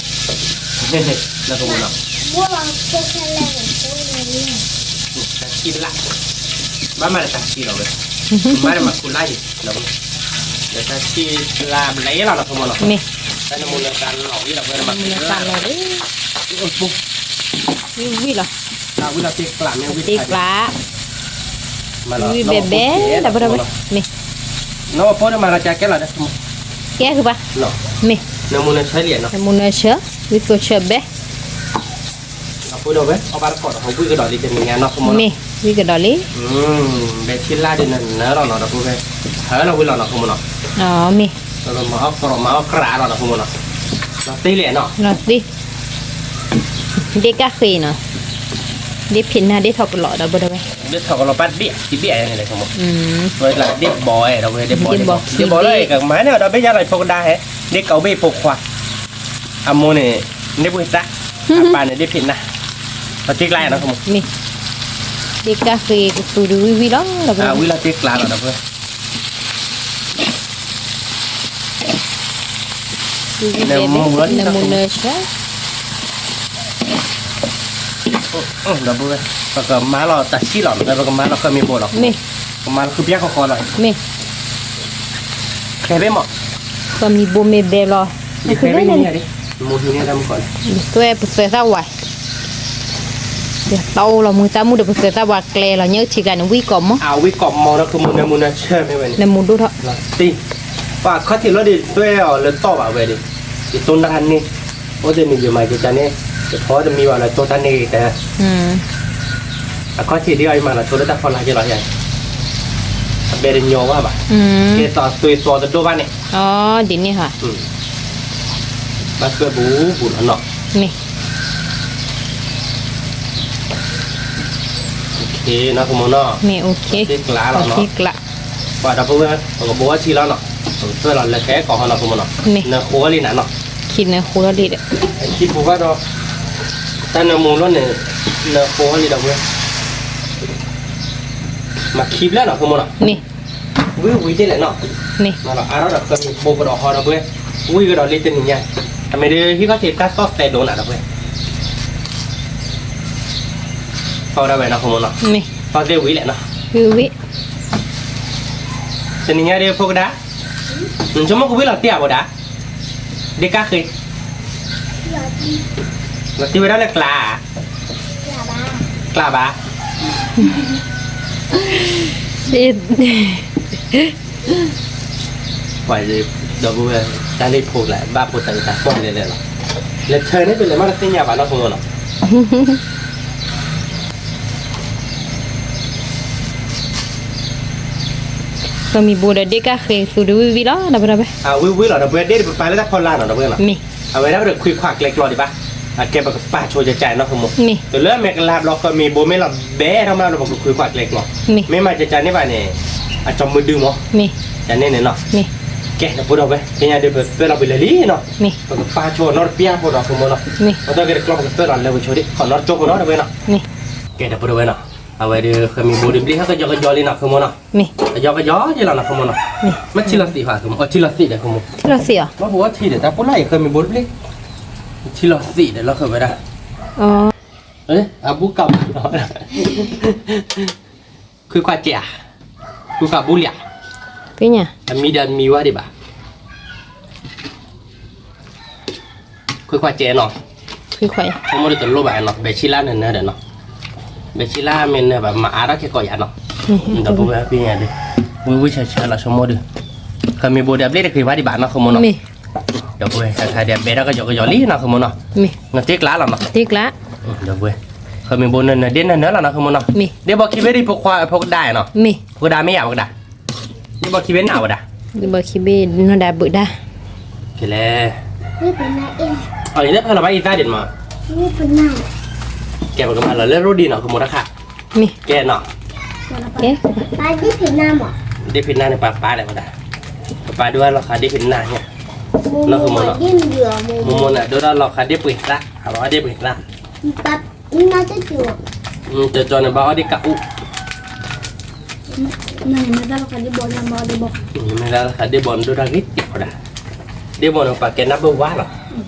နဃုမိၢ်နီၤ တၢ်ဆံလၢ်, ဘၣ်မၤဒီးတၢ်ဆံလီၤဝဲ, မၤဒီးမၤခူလၢ်ယံၤ, ဒီးတၢ်ဆံလၢ်ဘျဲလီၤနီၤ ဃုမိၢ်နီၤ, မ့ၢ်, တၢ်နၢမူနၢၤသးလီၤဝံၤဒီး ဝံၤလီၤ, ဝံၤလီၤ, တ့ကျး, ဝံၤဘဲဘဲ, တၢ်ဖိတၢ်ဝဲ, မ့ၢ်, နဖိဒီးမၤလီၤကဲလီၤ, ကဲဃုဘၣ်, မ့ၢ်, နမူနၢၤဆၢလံ, နမူနၢၤဆၢ, ဝံသိးဆၢဘဲ ဒီပုၢ်ဒီဝဲၢ် အီၣ်ဘၣ်တကိးဒီး ဝံၣ်ကဒီးလံတနံၤညါနီၤ ဃုမိၢ်နီၤ, မ့ၢ်, ဝံၣ်ကဒီးလံ, ဘဲဆံလၢ်ဒ်နနၢၤလီၤနီၤ ဒီပုၢ်ဝဲၢ်, ဟၢလီၤဝံၣ်လီၤနီၤ ဃုမိၢ်နီၤ, မ့ၢ်, မၤအီၣ်ကရီမၤအီၣ်ကြးလီၤနီၤ ဃုမိၢ်နီၤ, လီၤတံၢ်လဲၣ်နီၤ, လီၤတံၢ်, ဒ့ၣ်ကၣ်ဃ့နီၤ, ဒ့ၣ်ဖံးနၢ်ဒ့ၣ်ထီၣ်ကလီၤ ဒီပုၢ်ဒီဝဲၢ်, ဒ့ၣ်ထီၣ်ကလီၤပၢ်ဒ့ၣ် ဒ့ၣ်ဘီၣ်, ဒ့ၣ်ဘီၣ်လီၤ ကမၤန့ၢ်အီၤဒီးဘ့ၣ်ယါလီၤ ဖိကဒါဟဲ, ဒ့ၣ်ကိးဘ့ၣ်ဖိခွါ အမိၢ်န့ၣ်, ဒ့ၣ်ဘှံးသၣ်, အပၢ်န့ၣ်ဒ့ၣ်ဖံးနၢ်, ပတ့ကျါနီၤ မ့ၢ်, ဒ့ၣ်ကၣ်ဃ့ကသူဒုးဝံၣ်ဝံၣ်လီၤ ဝံၣ်လီၤတ့ကျါလီၤ ဒီပုၢ်ဝဲၢ်, နမူနၢၤဆၢ, ဒီပုၢ်ဝဲၢ်, ပကမၤလီၤတၢ်ဆံလီၤ ပကမၤလီၤဃၢမံၤဘိလီၤ, မ့ၢ်, ကမၤလီၤဃုဘျဲၣ်ဃီဃီလီၤ, မ့ၢ်, ခဲဘ့ၣ်မး, ဃၢမံၤဘိမ့ၢ်ဘဲလီၤ, သွဲပသွဲသၣ်ဝါ ယသးအိၣ်လီၤမူသၣ်မူဒီး ပသွဲသၣ်ဝါကျဲလီၤ ညၣ်အုၣ်ထံကျါန့ၣ် ဝံၣ်ကိးမီၢ်, ဝံၣ်ကိးမီၢ်ဒီး ဃုမိၢ် နမူနၢၤဆၢမ့ၢ်ဝဲန့ၣ် နမူဒိၣ်ထီၣ်, ပှၤခီၣ်ထံးလီၤဒီး သွဲအီၤလၢတီၢ်ဘၣ်ဝဲဒီး ယတိၢ်နၢ်တၢ်န့ၣ်, အိၣ်တ့ၢ်န့ၣ် ယမၤကကန့ၣ် ယဖီတမံဘၣ်လၢတိၢ်တၢ်န့ၣ်ကတၢၢ်, အခီၣ်ထံးဒ်အီၤ ယမၤလီၤဆိလၢတၢ်ဖီလာ်က့ၤလီၤယါ, အဘဲတညီဘၣ်ဘၣ်, ကဲသိးသွဲသိးတဒိၣ်ဘၣ်န့ၣ်, ဒ်န့ၣ်ဟါ, ဘၣ်သွဲဘူးဘူးလီၤနီၤ, မ့ၢ်, နီၤ ဃုမိၢ်နီၤ, မ့ၢ် သ့ကျးလီၤနီၤ, ပှၤဒီပုၢ်ဝဲၢ် ပကဘိအီထံလီၤနီၤ, ပကသွဲလီၤလၢကဲကီးဟီနီၤ ဃုမိၢ်နီၤ, နဃိလံနၤနီၤ, ခံနဃိလီၤလံဒီး, ခံပူၤဘၣ်ဒီး, တၢ်နၢမူလီၤန့ၣ်, နဃိလံဒီပုၢ်ဝဲၢ်, မၤခံဘျဲၣ်နီၤ ဃုမိၢ်နီၤ, မ့ၢ်, ဝံၤဝံၤတ့ၢ်လဲၣ်နီၤ, မ့ၢ်, အါထီၣ်ဒီးဃၢမံၤဘိကဒီးဟီဒီပုၢ်ဝဲၢ်, ဝံၤကဒီးလံတနံၤညါ, အမ့ၢ်ဒ်ဟံၣ်ခီၣ်ထံးတၢ်သီၣ်သဲးဒိၣ်နၤဒီပုၢ်ဝဲၢ် သီၣ်ဒၣ်ဝဲနီၤ ဃုမိၢ်နီၤ, သီၣ်သ့ၣ်ဝံၤလဲၣ်နီၤ, တနံၤညါဒ်ဖိကဒါ, နဆိကမိၣ်ကဝံၣ်လီၤတ့ၢ်အဘိဒၣ်, ဒ့ၣ်ကၣ်ဃ့, လီၤတံၢ်ဝဲဒၣ်လၢကျး, ကျးဘၣ် ပှၤဒီပုၢ်ဝဲၢ် တၢ်လၢဖိကျါ ဘၣ်ဖိသၣ်တၢ်ပီၣ်လဲၣ်လဲၣ်လီၤ, လဲၤထၢန့ၣ်တလဲၤမးတသ့ၣ်ညါဘၣ်နီၤ ဃုမိၢ်နီၤ, ဃၢမံၤဘိဒီးဒ့ၣ်ကၣ်ဃ့သူဒုးဝံၣ်ဝံၣ်လီၤ ဒီပုၢ်ဝဲၢ်, ဝံၣ်ဝံၣ်လီၤ ဒီပုၢ်ဝဲၢ် ဒ့ၣ်ပပာ်လၢတၢ်ဖီလာ်နီၤ ဒီပုၢ်ဝဲၢ်နီၤ, မ့ၢ်, အဝဲဒၣ်ပတခွံခွးကျဲကျီဒံးဘၣ်, အကဲပကပာ်ဆိကကဲနီၤ ဃုမိၢ်, မ့ၢ်, တုၤလၢအမဲာ်ကလၤဘျီ ဃၢမံၤဘိမ့ၢ်လီၤဘဲထီၣ်မးဒီး ပကခွံခွးကျဲကျီ, မ့ၢ်, မ့ၢ်မၤကကန့ၣ်ဘၣ်န့ၣ်, အကၠီမုၢ်ဒုမး, မ့ၢ်, ကန့ၣ်န့ၣ်နီၤ, မ့ၢ်, ကဲ ဒီပုၢ်ဝဲၢ် သ့ၣ်ညါဒ်ပသွဲလီၤပလဲၤလံနီၤ, မ့ၢ်, ပကပာ်ဆိနီတပျၢ်ဖိဒီး ဃုမိၢ်နီၤ, မ့ၢ်, အသီက့ၤတကျီပကသွဲလီၤလဲၤဝဲဆိဒံး ခီၣ်နီတကၠိဖိနီၤ ဒီပုၢ်ဝဲၢ်နီၤ, မ့ၢ်, ကဲ ဒီပုၢ်ဝဲၢ်နီၤ, အဝဲဒီးဃၢမံၤဘိဒီးဘျ့ဟဲကယီကယီလံနီၤ ဃုမိၢ်နီၤ, မ့ၢ်, ကယီကယီလံလီၤနီၤ ဃုမိၢ်နီၤ, မ့ၢ်, မ့ၢ်ထံလီၤသံးဘၣ် ဃုမိၢ်, ထံလီၤသံးဧါ, မ့ၢ်ပဝဲထံဒီး တၢ်ပူၤလၢယဃၢမံၤဘိတဘျ့, ထံလီၤသံးဒီးလီၤဃုာ်ဝဲဒၣ်, အဘူကးဘၣ်, ခွံခွးကဲးဧါ, ခွံခွးဘူလံဧါ, အမံၤဒီးအမံၤဝဲဒံးဘၣ် ခွံခွးကဲးနီၤ, ဆိကမိၣ်ဒီးတလိၣ်ဘၣ်နီၤ ဘဲဆံလၢ်နနၢၤဒီးနီၤ, ဘဲဆံလၢ်မ့ၢ်နၢၤဘၣ် မၤအါထီၣ်ခဲကိးယၤနီၤ, ဒီပုၢ်ဝဲၢ် ပညါဒီး, ဝံၣ်ဝံၣ်ဆၢဆၢလီၤ ဆိကမိၣ်ဒီး, ဃၢမံၤဘိဒီးအဘျ့ၣ်တဂ့ၤဘၣ်ဒံးဘၣ်နီၤ ဃုမိၢ်နီၤ, ဒီပုၢ်ဝဲၢ် တခါဒီးအဘဲထီၣ်ကယီကယီလံနီၤ ဃုမိၢ်နီၤ, နတ့ကျးလီၤနီၤ, တ့ကျး, ဒီပုၢ်ဝဲၢ်, ဃၢမံၤဘိနနၢၤဒ့ၣ်နၢၤနၢၤလီၤနီၤ ဃုမိၢ်နီၤ, ဒ့ၣ်ဘီခံဘ့ၣ်ဒ်ဖိခွါဖိကဒါနီၤ, ဖိကဒါမ့ၢ်ယၤဝဲကဒါ ဒ့ၣ်ဘီခံဘ့ၣ်နၤဝဲဒၣ်, ဒ့ၣ်ဘီခံဘ့ၣ်နီၢ်ဒၣ်ဘုးဒၣ်, ကလဲၣ်, အန့ၣ်ဖဲလီၤဘၣ်အံၤသၣ်ဒံးမး, ကဲပကမၤလီၤလၢရိဒံနီၤ ကမိၢ်တၢ်ခါ, မ့ၢ်, ကဲနီၤ, ကဲ, ဒ့ၣ်ဖံးနၢ်န့ၣ် ပၢ်ပၢ်လဲၣ်ဝဲဒၣ်, ပၢ် ပၢ်ဒိၣ်တၢ်လီၤဃာ်ဒ့ၣ်ဖဲနၤညါ, နီၢ်ဃုမီၤနီၤ, မိၢ်မိၢ်နၤဒိၣ်တၢ်လီၤဃာ်ဒ့ၣ်ပှ့ၤသၣ်, အဘၣ်အီၣ်ဒ့ၣ်ပှ့ၤသၣ်, ကၠီကၠီန့ၣ်ဘၣ်အီၣ်ဒ့ၣ်ကးအူ, မ့ၢ်တၢ်လီၤဃာ်ဒ့ၣ်ဘီန့ၣ်ဒိၣ်တၢ်ဂ့ၤတခီဒၣ်, ဒ့ၣ်ဘီန့ၣ်ပှၤကဲနၢ်ဘၢၣ်ဝါလီၤ,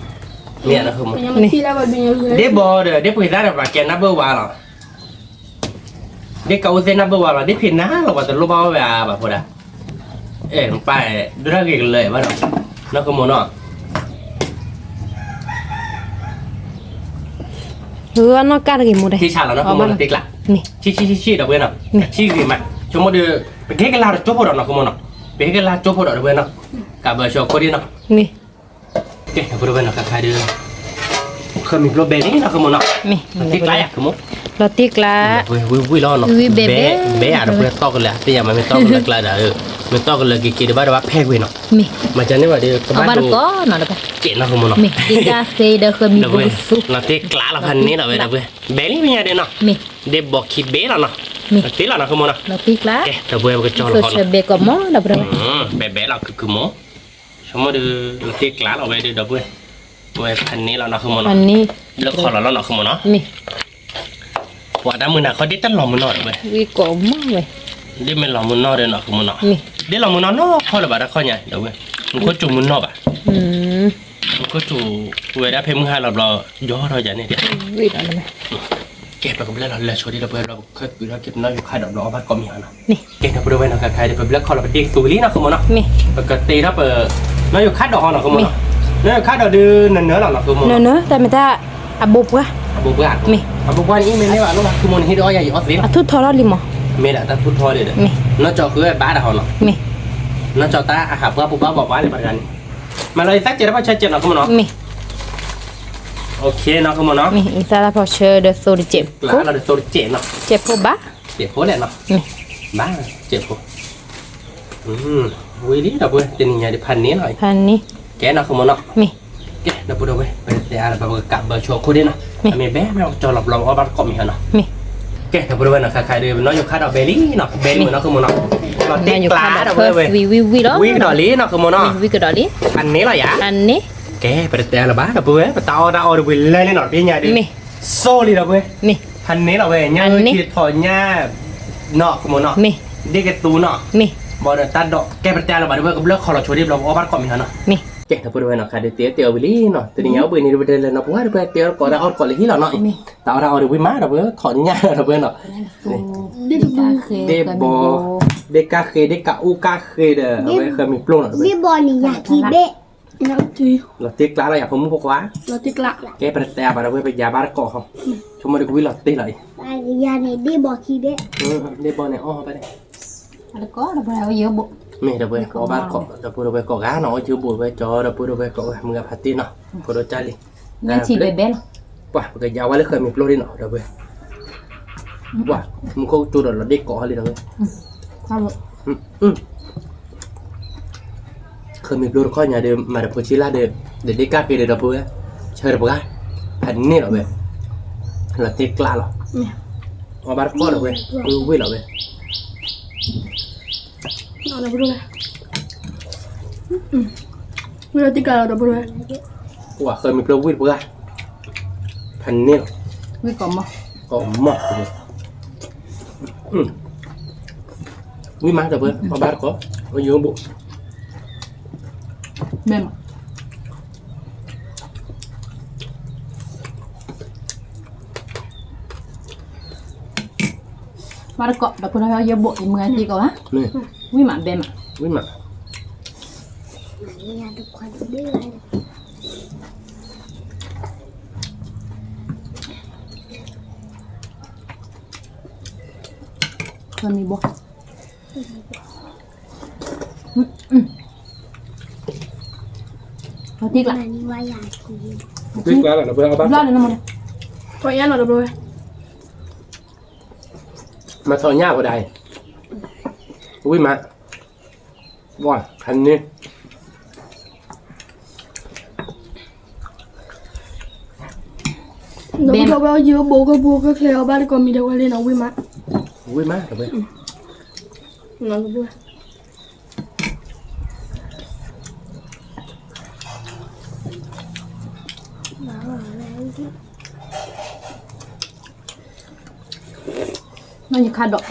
ဒ့ၣ်ဘီဒီးဒ့ၣ်ပှ့ၤသၣ်ဒီးပှၤကဲနၢ်ဘၢၣ်ဝါလီၤ ဒ့ၣ်ကးအူသ့ၣ်နၢ်ဘၢၣ်ဝါလီၤ, ဒ့ၣ်ဖဲနၤလီၤ ပှၤတလိၣ်ဘၣ်အီၣ်ဝဲအါဘၣ်ဖိဒၣ်, အဲၣ် ပၢ်ဒိၣ်တၢ်ဂ့ၤကလၢာ်ဘၣ်ဒီး, နီၢ်ဃုမီၤနီၤ, နီၢ်ကၢ်တဂ့ၤမိၢ်ဒဲး, ထံဆးလီၤ နီၢ်ဃုမီၤ လီၤတ့ကျး, ဆံဆံဆံဆံဒီပုၢ်ဝဲၢ်နီၤ, ဆံဂ့ၤမး, ဆိကမိၣ်ဒီး, ပကဟ့ၣ်ကလါဒီးကၠိဖိဒီး နီၢ်ဃုမီၤနီၤ, ပဟ့ၣ်ကလါကၠိဖိဒီး ဒီပုၢ်ဝဲၢ်နီၤ, ကးဘၢဆိခိၣ်ဒ့ၣ်နီၤ ကဲ ဒီပုၢ်ဝဲၢ်နီၤ ခါခါဒီး, ဃၢမံၤပျိဘဲလံ နီၢ်ဃုမီၤနီၤ, လီၤတ့ကျါယၤ ဃုမီၤ, လီၤတ့ကျါ, ဝံၣ်ဝံၣ်လီၤနီၤ, ဘဲဘဲဧါ ဒီပုၢ်ဝဲၢ် တီၢ်ကလၢာ် သ့ၣ်ညါမး မ့ၢ်တီၢ်ကလၢာ်ကျါဒီး, မ့ၢ်တီၢ်ကလၢာ်က့ၤက့ၤဒီး ဘၣ်ဒီးဘၣ်ဖဲကွံာ်နီၤ, မၤကန့ၣ်ဘၣ်ဒီး ကဘၣ်ဒိး, ကဲ နီၢ်ဃုမီၤနီၤ, လီၤတ့ကျါလီၤဖဲန့ၣ်လီၤဝဲ ဒီပုၢ်ဝဲၢ်, ဘဲလံ ပညါဒီးနီၤ, ဒ့ၣ်ဘီခံဘဲလီၤနီၤ, လီၤတ့လီၤ နီၢ်ဃုမီၤနီၤ, လီၤတ့ကျါ, ဒီပုၢ်ဝဲၢ် ပကကၠီလီၤဃီလီၤ, ဘဲဘဲလီၤ ခုမီၤ ဆိကမိၣ်ဒီး လီၤတ့ကျါလီၤဝဲဒီး ဒီပုၢ်ဝဲၢ်, ဝဲဖးန့ၣ်လီၤ နီၢ်ဃုမီၤနီၤ, လၢခီလီၤလီၤ နီၢ်ဃုမီၤနီၤ, ပှၤတၢ်မုာ်နၤခီ ဒ့ၣ်တၢ်လီၤမုာ်နီၤ ဒီပုၢ်ဝဲၢ်, ဒ့ၣ်မ့ၢ်လီၤမုာ်နီၤဒီး နီၢ်ဃုမီၤနီၤ, ဒ့ၣ်လီၤမုာ်နီၤနီၤ ခီလၢၤဘၣ်တၢ်ခီညါ ဒီပုၢ်ဝဲၢ်, မူခိၣ်စူၤမုာ်နီၤဘၣ်, မူခိၣ်စူၤဝဲဒၣ်ဖဲမုၢ်ဟါလီၤဘျီ ယီထီၣ်ယၤန့ၣ်, ကဲ ပကဘျဲလီၤလၢဆိဒ့ၣ် ဒီပုၢ်ဝဲၢ် ပကခဲကုၤထီၣ်က့ၤပနီၢ်ယိၤခါဒီး ဘျီအီၣ်ဘၣ်တကိးမံၤဟီနီၤ, ကဲ ဒီပုၢ်ဝဲၢ်နီၤ ခါခါဒီး ပဘျဲခီလီၤ ပဒ့ၣ်ကသူလံ နီၢ်ဃုမီၤနီၤ, ပကတ့ထီၣ်ပ နီၢ်ယိၤခါဒီးဟီ နီၢ်ဃုမီၤနီၤ, နီၢ်ယိၤခါဒီးဒုး နနၢၤလီၤ နီၢ်ဃုမီၤနီၤ, နနၢၤတၢ်မ့ၢ်တၢ် အဘိပှၢ်, အဘိပှှၢ်, မ့ၢ် အဘိပှှၢ်န့ၣ် အံၤမ့ၢ်န့ၢ်ဘၣ်လီၤ နီၢ်ဃုမီၤန့ၣ် ဟ့ၣ်ဒီးအီၣ်ယၤ ယအီၣ်သ့လီၤ, အထူၣ်ထီထီၣ်လံမီၤ, မ့ၢ်ဒၣ်တၢ်ထူၣ်ထီဒၣ်ဒီး, နီၢ်ကၠီဃုဘၣ်ဒၣ်ဟီနီၤ, မ့ၢ် နီၢ်ကၠီတၢ်အဟးပှၢ်ပူၤဘၣ်ဘၣ်ပှၤလၢပှၤတဂၤန့ၣ်, မၤလီၤယသၣ်စဲးတၢ်ဖီၣ်ဆၢစဲး နီၢ်ဃုမီၤနီၤ, မ့ၢ် နီၢ်ဃုမီၤနီၤ, မ့ၢ် ယသၣ်တၢ်ဖီၣ်ဆၢဒီးသိတစဲး, ကျါလီၤဒီးသိတစဲးနီၤ, စဲးဖိဘၣ်, စဲးဖိလဲၣ်နီၤ, ဘၣ် စဲးဖိ ဝံၤလံ ဒီပုၢ်ဝဲၢ် တနံၤညါဒ်ဖးန့ၣ်လီၤ, ဖးန့ၣ်, ကဲ နီၢ်ဃုမီၤနီၤ, မ့ၢ် ကဲ ဒီပုၢ်ဝဲၢ် ပတဲအါလၢၤ ပကကးဘၢဆိအခိၣ်ဒ့ၣ်နီၤ, အမ့ၢ်ဘဲမ့ၢ်ကၠီလီၤဘျီ အီၣ်ဘၣ်တကိးမံၤဟီနီၤ, မ့ၢ် ကဲ ဒီပုၢ်ဝဲၢ်နီၤ ခါခါဒီး ပနီၢ်ယိၤခါဒီးဘဲလံနီၤ, ဘဲလံမ့ၢ် နီၢ်ဃုမီၤနီၤ, လီၤတ့ကျါဒီပုၢ်ဝဲၢ်, ဝံၤကဒီးလံ နီၢ်ဃုမီၤနီၤ, ဖးန့ၣ်လီၤယၤ, ကဲ ပတတဲအါလၢၤဘၣ် ဒီပုၢ်ဝဲၢ် ပတၢ်အီၣ်တၢ်အီဒီးဝံၤလၢလံနီၤ တနံၤညါဒီး စိၢ်လံ ဒီပုၢ်ဝဲၢ်, ဖးန့ၣ်လီၤဝဲ ညါထီၣ်ညါ နီၢ်ဃုမီၤနီၤ, ဒ့ၣ်ကသူနီၤ, ဘၣ်ဒီးတၢ်ဒိး ကဲ ပတတဲအါလၢၤဘၣ် ဒီပုၢ်ဝဲၢ် ကဘျၢခီလီၤဆိဒ့ၣ်ဘျီ ပအီၣ်ဘၣ်တကိးမံၤဟီနီၤ, ကဲ ဒီပုၢ်ဝဲၢ်နီၤ ခါဒီးတဲတဲအီၤဝံၤလံနီၤ, တနံၤညါအိၣ်ဘှံးနံၤဒီး ပတဲလၢနီၤ ပှၤဒီပုၢ်ဝဲၢ် တဲအီၤတကိးတၢ်အီၣ်တကိးလၢဟံၣ်လီၤနီၤ, တၢ်အီၣ်တၢ်အီဒီးဝံၤမး ဒီပုၢ်ဝဲၢ် ခီညါ ဒီပုၢ်ဝဲၢ်နီၤ, ဒ့ၣ်ဘီ ဒ့ၣ်ကါဃ့ ဒ့ၣ်ကးအူကါဃ့ဒီး အဝဲဃၢမံၤပျိၢ်နီၤ ဒ့ၣ်ဘီန့ၣ်ယၤခံဘ့ၣ် လီၤတ့ကျါလီၤ ယၤဖိမုၣ်ဖိခွါ, လီၤတ့ကျါ, ကဲ ပတတဲအါဘၣ် ဒီပုၢ်ဝဲၢ် ပယၤဘၣ်တကိးဟီ, ဆိကမိၣ်ဒီးကဝံၣ်လီၤတ့လီၤအံၤ, ဒ့ၣ်ဘီန့ၣ်အီၣ်ဘၣ်န့ၣ်, မ့ၢ် ဒီပုၢ်ဝဲၢ် အီၣ်ဘၣ်တကိး ဒီပုၢ်ဝဲၢ်ကိးဂၤနီၤ အီၣ်ယိဘိးဝဲကၠီ ဒီပုၢ်ဝဲၢ်ကိးဂၤ မုၢ်ဂၤဖးတ့ၢ်နီၤ, ဖိဒိၣ်ကၢ်လံ, ပှၤ ပကယၤဝဲလၢဃၢမံၤပျိၢ်ဒၣ်နီၤ ဒီပုၢ်ဝဲၢ်, ပှၤ မူခိၣ်ကၠိဒီးလီၤဒ့ၣ်ကိးဟီလံ ဒီပုၢ်ဝဲၢ် ဃၢမံၤပျိၢ်တခီညါဒီး မၤတဖိဆံလၢ်ဒီး ဒဒ့ၣ်ကၢ်က့ၤဒီး ဒီပုၢ်ဝဲၢ် ဆၢတပှၢ် ဖးန့ၣ်လီၤဝဲ, လီၤတ့ကျါလီၤ, အီၣ်ဘၣ်တကိးဒီးဝဲ ဝံၣ်လီၤဝဲ, ဝံၣ်လီၤတ့ကျါလီၤ ဒီပုၢ်ဝဲၢ်, ပှၤဃၢမံၤပျိၢ်ဝံၣ်တပှၢ်, ဖးန့ၣ်လီၤ, ဝံၣ်ကိးမီၢ်, ကိးမီၢ် ဝံၣ်မး ဒီပုၢ်ဝဲၢ် အီၣ်ဘၣ်တကိး, အီၣ်ယိဘိး, မ့ၢ်မး, ဘၣ်တကိး ဒီပုၢ်ဝဲၢ် အီၣ်ယိဘိး အံၤမုၢ်ဂၤတ့ကိးဧါ, ဝံၣ်မး ဘဲမး, ဝံၣ်မး မံၤဘိ, တ့ကျါ, တ့ကျါလီၤ ဒီပုၢ်ဝဲၢ် အီၣ်ဘၣ်, ထီၣ်ညါလီၤ ဒီပုၢ်ဝဲၢ်, မၤထီၣ်ညါဝဲဒၣ်အံၤ, ဝံၣ်မး, ဝါ ခါန့ၣ် ဒီပုၢ်ဝဲၢ် အီၣ်ယိဘိး ကဘိးကချ့ အီၣ်ဘၣ်တကိးမံၤ ဒီပုၢ်ဝဲၢ်လံနီၤ ဝံၣ်မး, ဝံၣ်မး ဒီပုၢ်ဝဲၢ်, ဒီပုၢ်ဝဲၢ် ယခါဒီး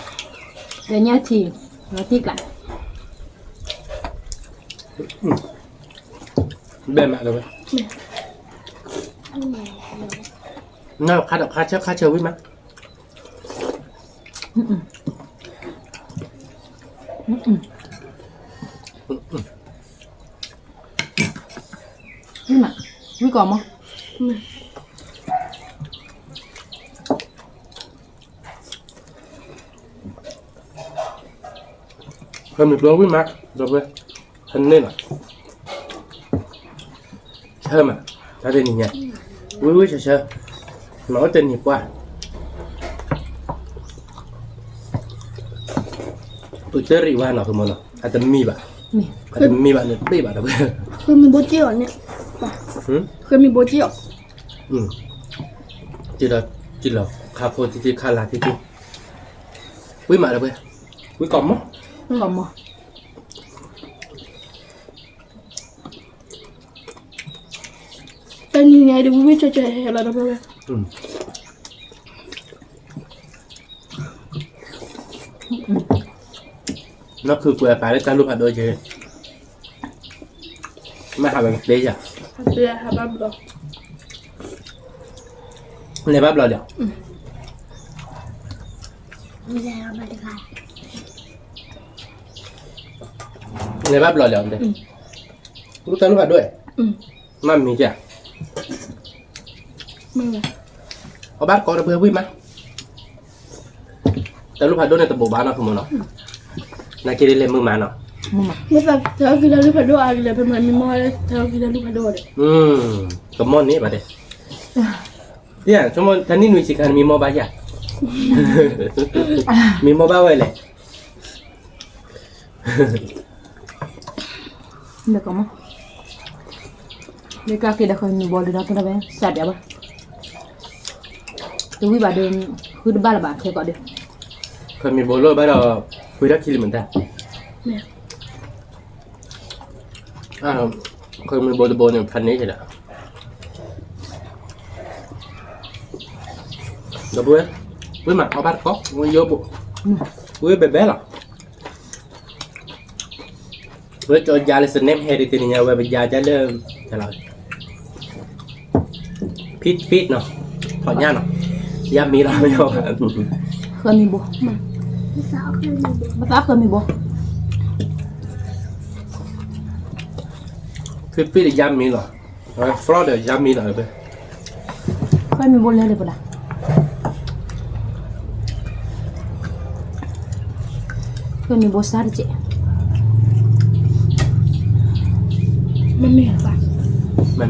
ဒီးညၣ်ထံ လီၤတံၢ်ကျါ ဘဲမးလီၤဝဲ နခါဒီးခါဆၢခါဆၢဝံၣ်မး ဝံၣ်မး ဝံၣ်ကီးမး ဖဲမ့ၢ်ပျီဝံၣ်မး ဒီးဖဲ ဖဲန့ၣ်လီၤ ဆၢမး တၢ်တနံၤညါ ဝံၣ်ဝံၣ်ဆၢဆၢ မၤအိၣ်တနံၤပှၢ် ပတရံးဝဲနီၤ ဖဲမ့ၢ်နီၤ အတမံဘၣ် အတမံဘၣ်န့ၣ်တဘ့ၣ်ဘၣ်ဒီးဖဲ ဃ့မံၤဘိက့ၣ်အီၤန့ၣ် ဃ့မံၤဘိက့ၣ်အီၤ က့ၤဒီး က့ၤလီၤ ခါဖိတံၢ်တံၢ် ခါလါတံၢ်တံၢ် ဝံၣ်မးဒီးဖဲ ဝံၣ်ကီးမး ဝံၣ်ကီးမး တနံၤညါဒုးဝံၣ်ဝံၣ်ဆၢဆၢဟဲလီၤဒီးဖဲ နီၢ်ခုကွဲးအပာ်လၢတၢ်လူၢ်ဖးဒိၣ်က့ၤ မ့ၢ်ဟးဝဲကသ့ယၤ လဲၤဘၣ်ဘျီလီၤ လဲၤဘၣ်ဘျီလီၤ တၢ်လူၢ်ဖးဒိၣ် မ့ၢ်မံၤက့ၤ အဘၣ်တကိးဒီးဖဲဝံၣ်မး တၢ်လူၢ်ဖးဒိၣ်န့ၣ်တဘိးဘၣ်နီၤ ဖဲမ့ၢ်နီၤ နာ်က့ၤဒ်လဲၣ်မုာ်မးနီၤ မ့ၢ်သးတၢ်အီၣ်က့ၤတၢ်လူၢ်ဖးဒိၣ်အါကလဲာ် ဖဲမ့ၢ်မံမီၢ်တၢ်အီၣ်က့ၤတၢ်လူၢ်ဖးဒိၣ်ဒီး ကမီၢ်န့ၣ်ဘၣ်တဲ ယဆိကမိၣ် တၢ်နံၣ်နွံဆံးခါန့ၣ်မံမီၢ်ဘၣ်ယၤ မံမီၢ်ဘၣ်ဝဲလဲၣ် မ့ၢ်ကီးမး မ့ၢ်ကက့ၤဒီးဃဲမံၤဘိဒုးဒီး ကဲဒီးဝဲစးဒံးဘၣ် တဝံၣ်ဘၣ်ဒီး ဃုတဘၣ်လၢၤဘၣ် ခဲကိးဒုး ဃဲမံၤဘိလၢဘၣ်ဒီး ပှ့ၤထီၣ်ခံလံမတၤ ဃဲမံၤဘိတဘိန့ၣ် ဖးန့ၢ်က့ၤဒီး ဒီပုၢ်ဝဲၢ် ဝံၣ်မး အီၣ်ဘၣ်တကိး ဝံၣ်ယိဘိ ဝံၣ်ဘဲဘဲလီၤ ဝဲကၠီယါလၢ စနဲပ်ဟဲဒ်တနံၤညါ ဝဲပယါကၢလၢ ဖံးဖံးနီၤ ထီၣ်ညါနီၤ ယါမံၤလီၤ ဃဲမံၤဘိ ဘၣ်သးဃဲမံၤဘိ ဖံးဖံးဒီးယါမံၤလီၤ fraud ဒီးယါမံၤလီၤ ဃဲမံၤဘိလဲၤလၢပဒၣ် ဃဲမံၤဘိစါတကဲး မ့မ့ၢ်အီၤ မ့ၢ်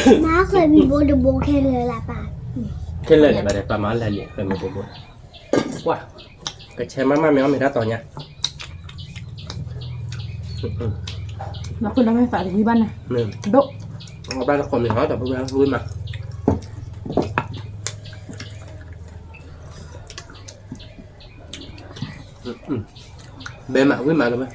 ဃဲမံၤဘိတဘိခဲလၢာ်လၢပၢ် ခဲလၢာ်လၢပၢ်ဒီး ပၢ်မၤလဲၢ်လံ ဃဲမံၤဘိဘိ ကွၢ် ကဆဲးမးမးမ့ၢ်အီၣ်မ့ၢ်တၢ်တီၤညါ နဖိဒီးမ့ၢ်သးတဝံၣ်ဘၣ်န့ၣ် ဒိၣ် ဘၣ်တခိးမ့ၢ်ဟီ ဒီပုၢ်ဝဲၢ်ဝံၣ်မး ဘဲမးဝံၣ်မးလၢၤဝဲ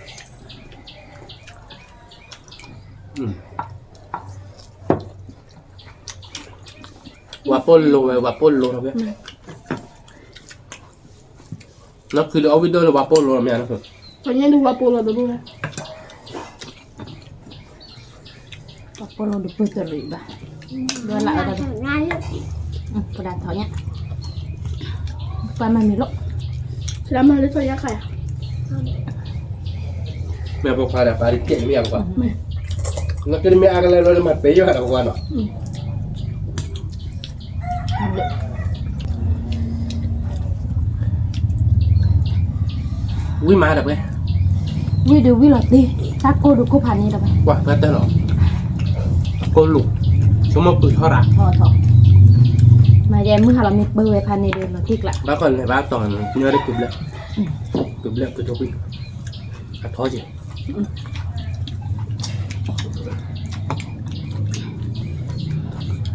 ဝၤပိာ်လိၤဝဲ ဝၤပိာ်လိၤလီၤဝဲ နီၢ်ခုဒီးအီၣ်ဝံၣ်ဒိၣ်လၢဝၤပိာ်လိၤလီၤမ့ၢ်နီၢ်ခု ပှၤညါဒုးဝၤပိာ်လိၤတဘိဝဲ ပှၤပိာ်လိၤတပၢၢ်တရံးဘၣ် ဒွဲလၢအီၤဒီး ပဒၣ်ထီၣ်ညါ ပှၤမၤမံၤလိၣ် မ့ၢ်ပခွါဒီးပှၤတကဲးမ့ၢ်ယါပခွါ နကမ့ၢ်အါကလဲၤလီၤမၤပဲယွၤဒီးပခွါနီၤ ဝံၣ်မးဒီးပှဲၤ ဝံၣ်ဒီးဝံၣ်လီၤတ့ၢ် တၢ်ကိၢ်ဒီးကိၢ်ဖးန့ၣ်ဒီးပှဲၤ ကွၢ်တၢ်လီၤ ကိၢ်လူၤ ဆိကမိၣ်ပုၢ်ထီၣ်ရၣ် ထီၣ်ထီၣ် မၤယဲမုၢ်ဟါလီၤမ့ၢ်ပၢဝဲဖးန့ၣ်ဒီးလီၤတ့ၢ်ကျး ဘၣ်ကီးလဲၤဘၣ်တီၤန့ၣ် ညီဒ်ကုဘျၢ ကုဘျၢကုထိၣ်ကွံာ် အထီက့ၤ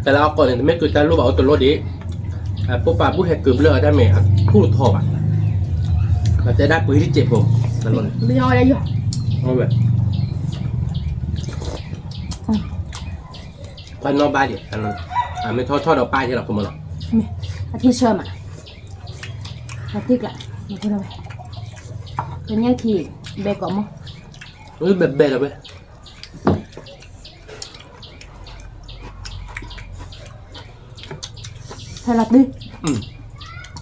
တၢ်လၢအကီၢ်န့ၣ် တမ့ၢ်ကုတၢ်လိၣ်ဘၣ်အိၣ်တလိၣ်ဒံး အပိၢ်ပာ်ဘူၣ်ဟဲကုဘျၢအတၢ်မ့ၢ်အထူၣ်ထီဘၣ် ပတဲဒၣ်ပှ့ၤတစဲးဖိ တလိၣ်န့ၣ် ပှၤနီၢ်ဘါဒံး တလိၣ်န့ၣ် အမ့ၢ်ထီၣ်ထီၣ်ဒီးပၢ်ယဲလီၤ ကမၢလီၤ. မ့ၢ်အထံဆၢမး, လီၤတံၢ်ကျး, နဖိဒီးဝဲ, ကညဲၣ်ထံ, ဘဲကိးမီၢ်, ဝံဘဲဘဲလီၤဝဲ. ဟဲလီၤတံၢ်,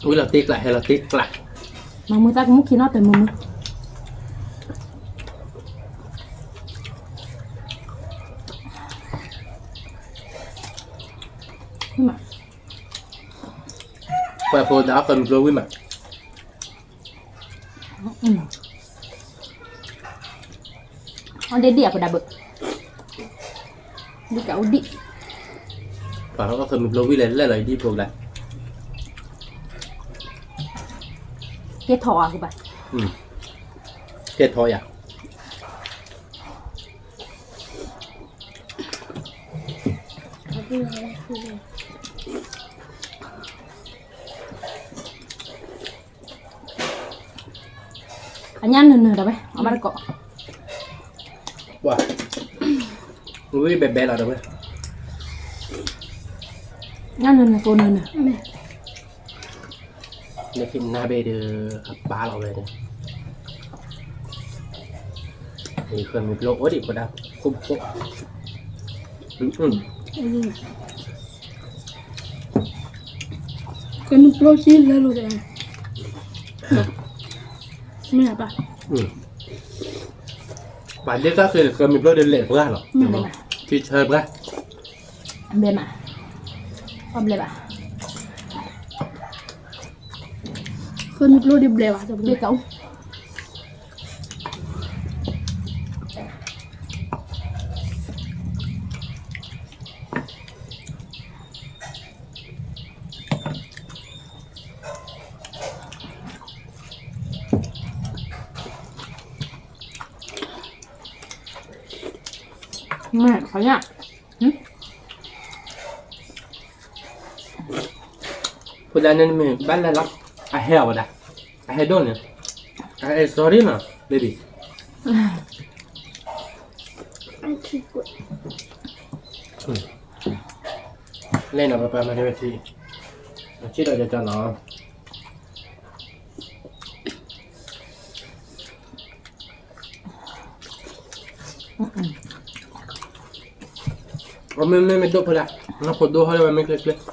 ဝံလီၤတံၢ်ကျး ဟဲလီၤတံၢ်ကျး, မၤမုာ်သးကမူၣ်ခံနီတမုာ်မုာ်. ပှၤဖိဒၣ်အီၣ်ဃၢၤမုၢ်ကျိဝံၣ်မး, အီၣ်ဒ့ၣ်ဒံၣ်အဖိဒၣ်ဘၣ်, ဒံၣ်ကအိၣ်ဒံၣ်, ပှၤအီၣ်ဃၢၤမုၢ်ကျိဝံၣ်လဲၤလဲၣ်လီၤ အံၤဒံၣ်ဖိကလါ, ကဲထီၣ်အကဘၣ်, ကဲထီၣ်ယၤ. အညၣ်နၢၤနၢၤဒီးဝဲ အဘၣ်တကိး, ဝံဘဲဘဲလီၤဒီးဝဲ, ညၣ်နၢၤနၢၤသိနၢၤနၢၤ, လၢခံနၢ်ဘ့ၣ်ဒီး အပၢ်လီၤဝဲဒီး, ဃၢၤမုၢ်ကျိအိၣ်ဒံးဖိဒၣ်, ခိၣ်ခိၣ်, ဃၢၤမုၢ်ကျိဆံလၢလိၤဒီး, မ့ၢ်အပၢ်, ပှၤဒ့တၢ်ဃ့ဃၢၤမုၢ်ကျိဒီးလဲၤပှၢ်လီၤ, ထံဆၢပှၢ်, ဘဲမး, အဘျဲၣ်ဘၣ်, ဃၢၤမုၢ်ကျိဒီးဘျဲၣ်ဘၣ်, ဘျဲၣ်ကအိၣ်. မ့ၢ်ခီညါ, ဖိဒၣ်န့ၣ်မ့ၢ်ဘၣ်လဲၣ်လီၤ, အဟဲအီၤဝဲဒၣ်, အဟဲဒိၣ်န့ၣ်, အဟဲ sorry နီၤ baby, လဲၣ်နီၤ ပၢ်ပၢ်မၤန့ၢ်ဝဲထံ, အဆံးဒီးကကနီၤ. အမ့မ့ၢ်မ့ၢ်ဒိၣ်ဖိဒၣ်, နီၢ်ဖိဒိၣ်ဟီၣ်လၢဝဲမ့ၢ်ကျ့ကျ့, ဘ့ၣ်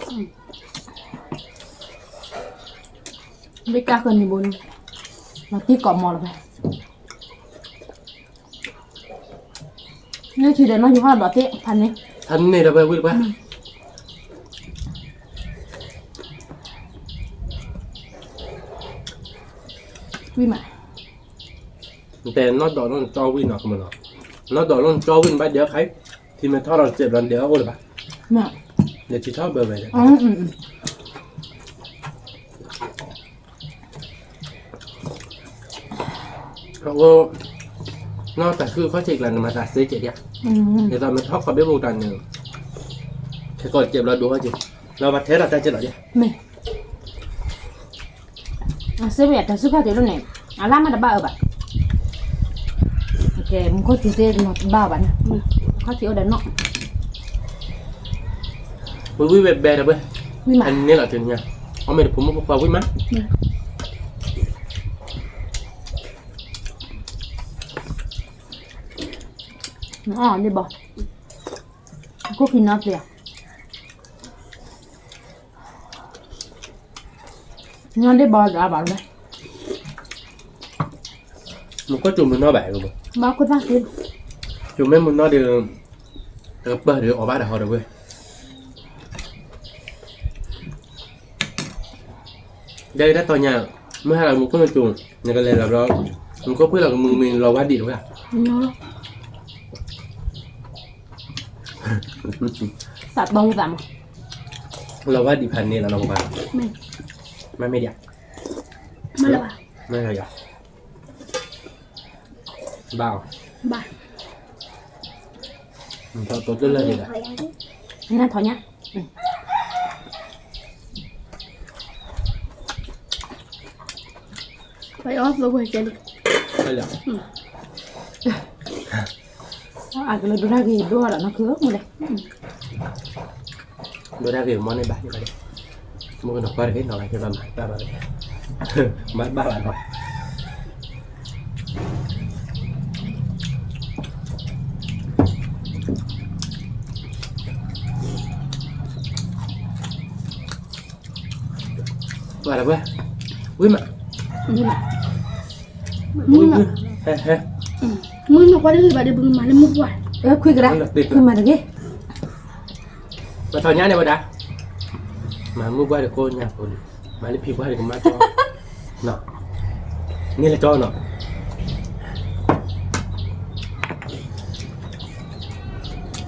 ကၢ်ဃၢၤန့ၣ်ဘိန့ၣ်, လီၤတံၢ်ကိးမီၤလီၤဖဲ, န့ၣ်ထံဒီးနီၢ်ယူၤဟီၣ်ဒီးသ့ၣ်ဖးန့ၣ်, ဖးန့ၣ်ဒီးဖဲဝံၣ်တပှၢ် ဝံၣ်မး, နတဲနီၢ်ဒီးနီၢ်ကၠီဝံၣ်နီၤ ကမၢနီၤ, နီၢ်ဒီးနီၢ်ကၠီဝံၣ်နဘၣ်ဒဲးခါ, ထံမ့ၢ်ထီၣ်ဒီးစဲးဘျီဒဲးအအိၣ်လၢၤဘၣ်, လဲၤထံထီၣ်ဘၢဝဲဒၣ်. အဃိ, နီၢ်တၢ်ခုၣ်ခီၣ်ထံးကျါန့ၣ် မၤတၢ်စ့ကဲးဒၣ်, ဒ်သိးမ့ၢ်ထီၣ်ခီဘ့ၣ်ပူၤတၢ်န့ၣ်, ခဲကီးစဲးဘျီဒိၣ်ခီၣ်ထံး, လီၤဘၣ်ထဲဒီးတၢ်စဲးလီၤဒၣ်. မ့ၢ် အစ့ဝဲတၢ်စုခီၣ်ထံးဒိၣ်န့ၣ်, အလၢ်မ့ၢ်တဘၣ်အၢဘၣ်. ကဲမူခိၣ်ထံးသ့ၣ်နီၤတဘၣ်ဘၣ်န့ၣ်, ခီၣ်ထံးအိၣ်ဒီးနီၢ်, ဝံၤဝံၤဝဲဘဲဒီးဝဲ, ဝံၤမး, အန့ၣ်လီၤတနံၤ, အီၣ်မ့ၢ်တဖိမုၣ်ဖိခွါဝံၤမး. အီၣ်ဒ့ၣ်ဘီ, ခိၣ်ခံနီၣ်သ့ၣ်ဧါ, နီၣ်ဒ့ၣ်ဘီဒီးအဘၣ်ဝဲ, မူခိၣ်စူၤမုၢ်နီၢ်ဘၣ်, ဘၣ်ခိၣ်သၣ်သ့, စူၤမ့ၢ်မုၢ်နီၢ်ဒီး, တကပၢၢ်ဒီးအီၣ်ဘၣ်ဒီးဟီဒီးဝဲ ဒ်တၢ်တီညါ, မုၢ်ဟါလီၤမူခိၣ်နစူၤ, နကလဲၤလီၤဘျီ, မူခိၣ်ဖှံလီၤကမုၢ်ကမံၤလီၤဝါဒံးတဝဲ, သးတီသးမး, လီၤဝါဒံးဖးန့ၣ်လီၤနီၤပှၤ, မ့ၢ်ဒ်, မ့ၢ်လီၤ, ဘၣ်အီၤ, ဘၣ်, တီတလၢဒံးဘၣ်, နထီညါ ပအီၣ်သိဝဲကဲလံ, အကလၢဒိၣ်တၢ်ဂ့ၤဒိၣ်လီၤနီၢ်ခုမူလဲၣ်, ဒိၣ်ဒၣ်ဂ့ၤမီၢ်န့ၢ်ဘၣ်န့ၣ်ဘၣ်ဒီး, မုၢ်ကနီၤကွၢ်တဂ့ၤနီၤ ကဘၣ်မၤတၢ်ဘၣ်, မၤဘၣ်ဘၣ်နီၤ. ဝဲ, ဝံၤမး, မုၢ်နီၤ, မုၢ်နီၤကွၢ်တဂ့ၤဘၣ်ဒီး ပကမၤလၢမုၢ်ပှၢ်, ခွံကရၢ, ခွံမၤတဂ့ၤ. ပထီၣ်ညါန့ၣ်ဝဲဒၣ်, မၤမုၢ်ပှၢ်တကိးညါဖိလံ, မၤလၢဖံပှၢ်တကမၣ်ကီ, န့ၣ်လၢကီနီၤ. နီ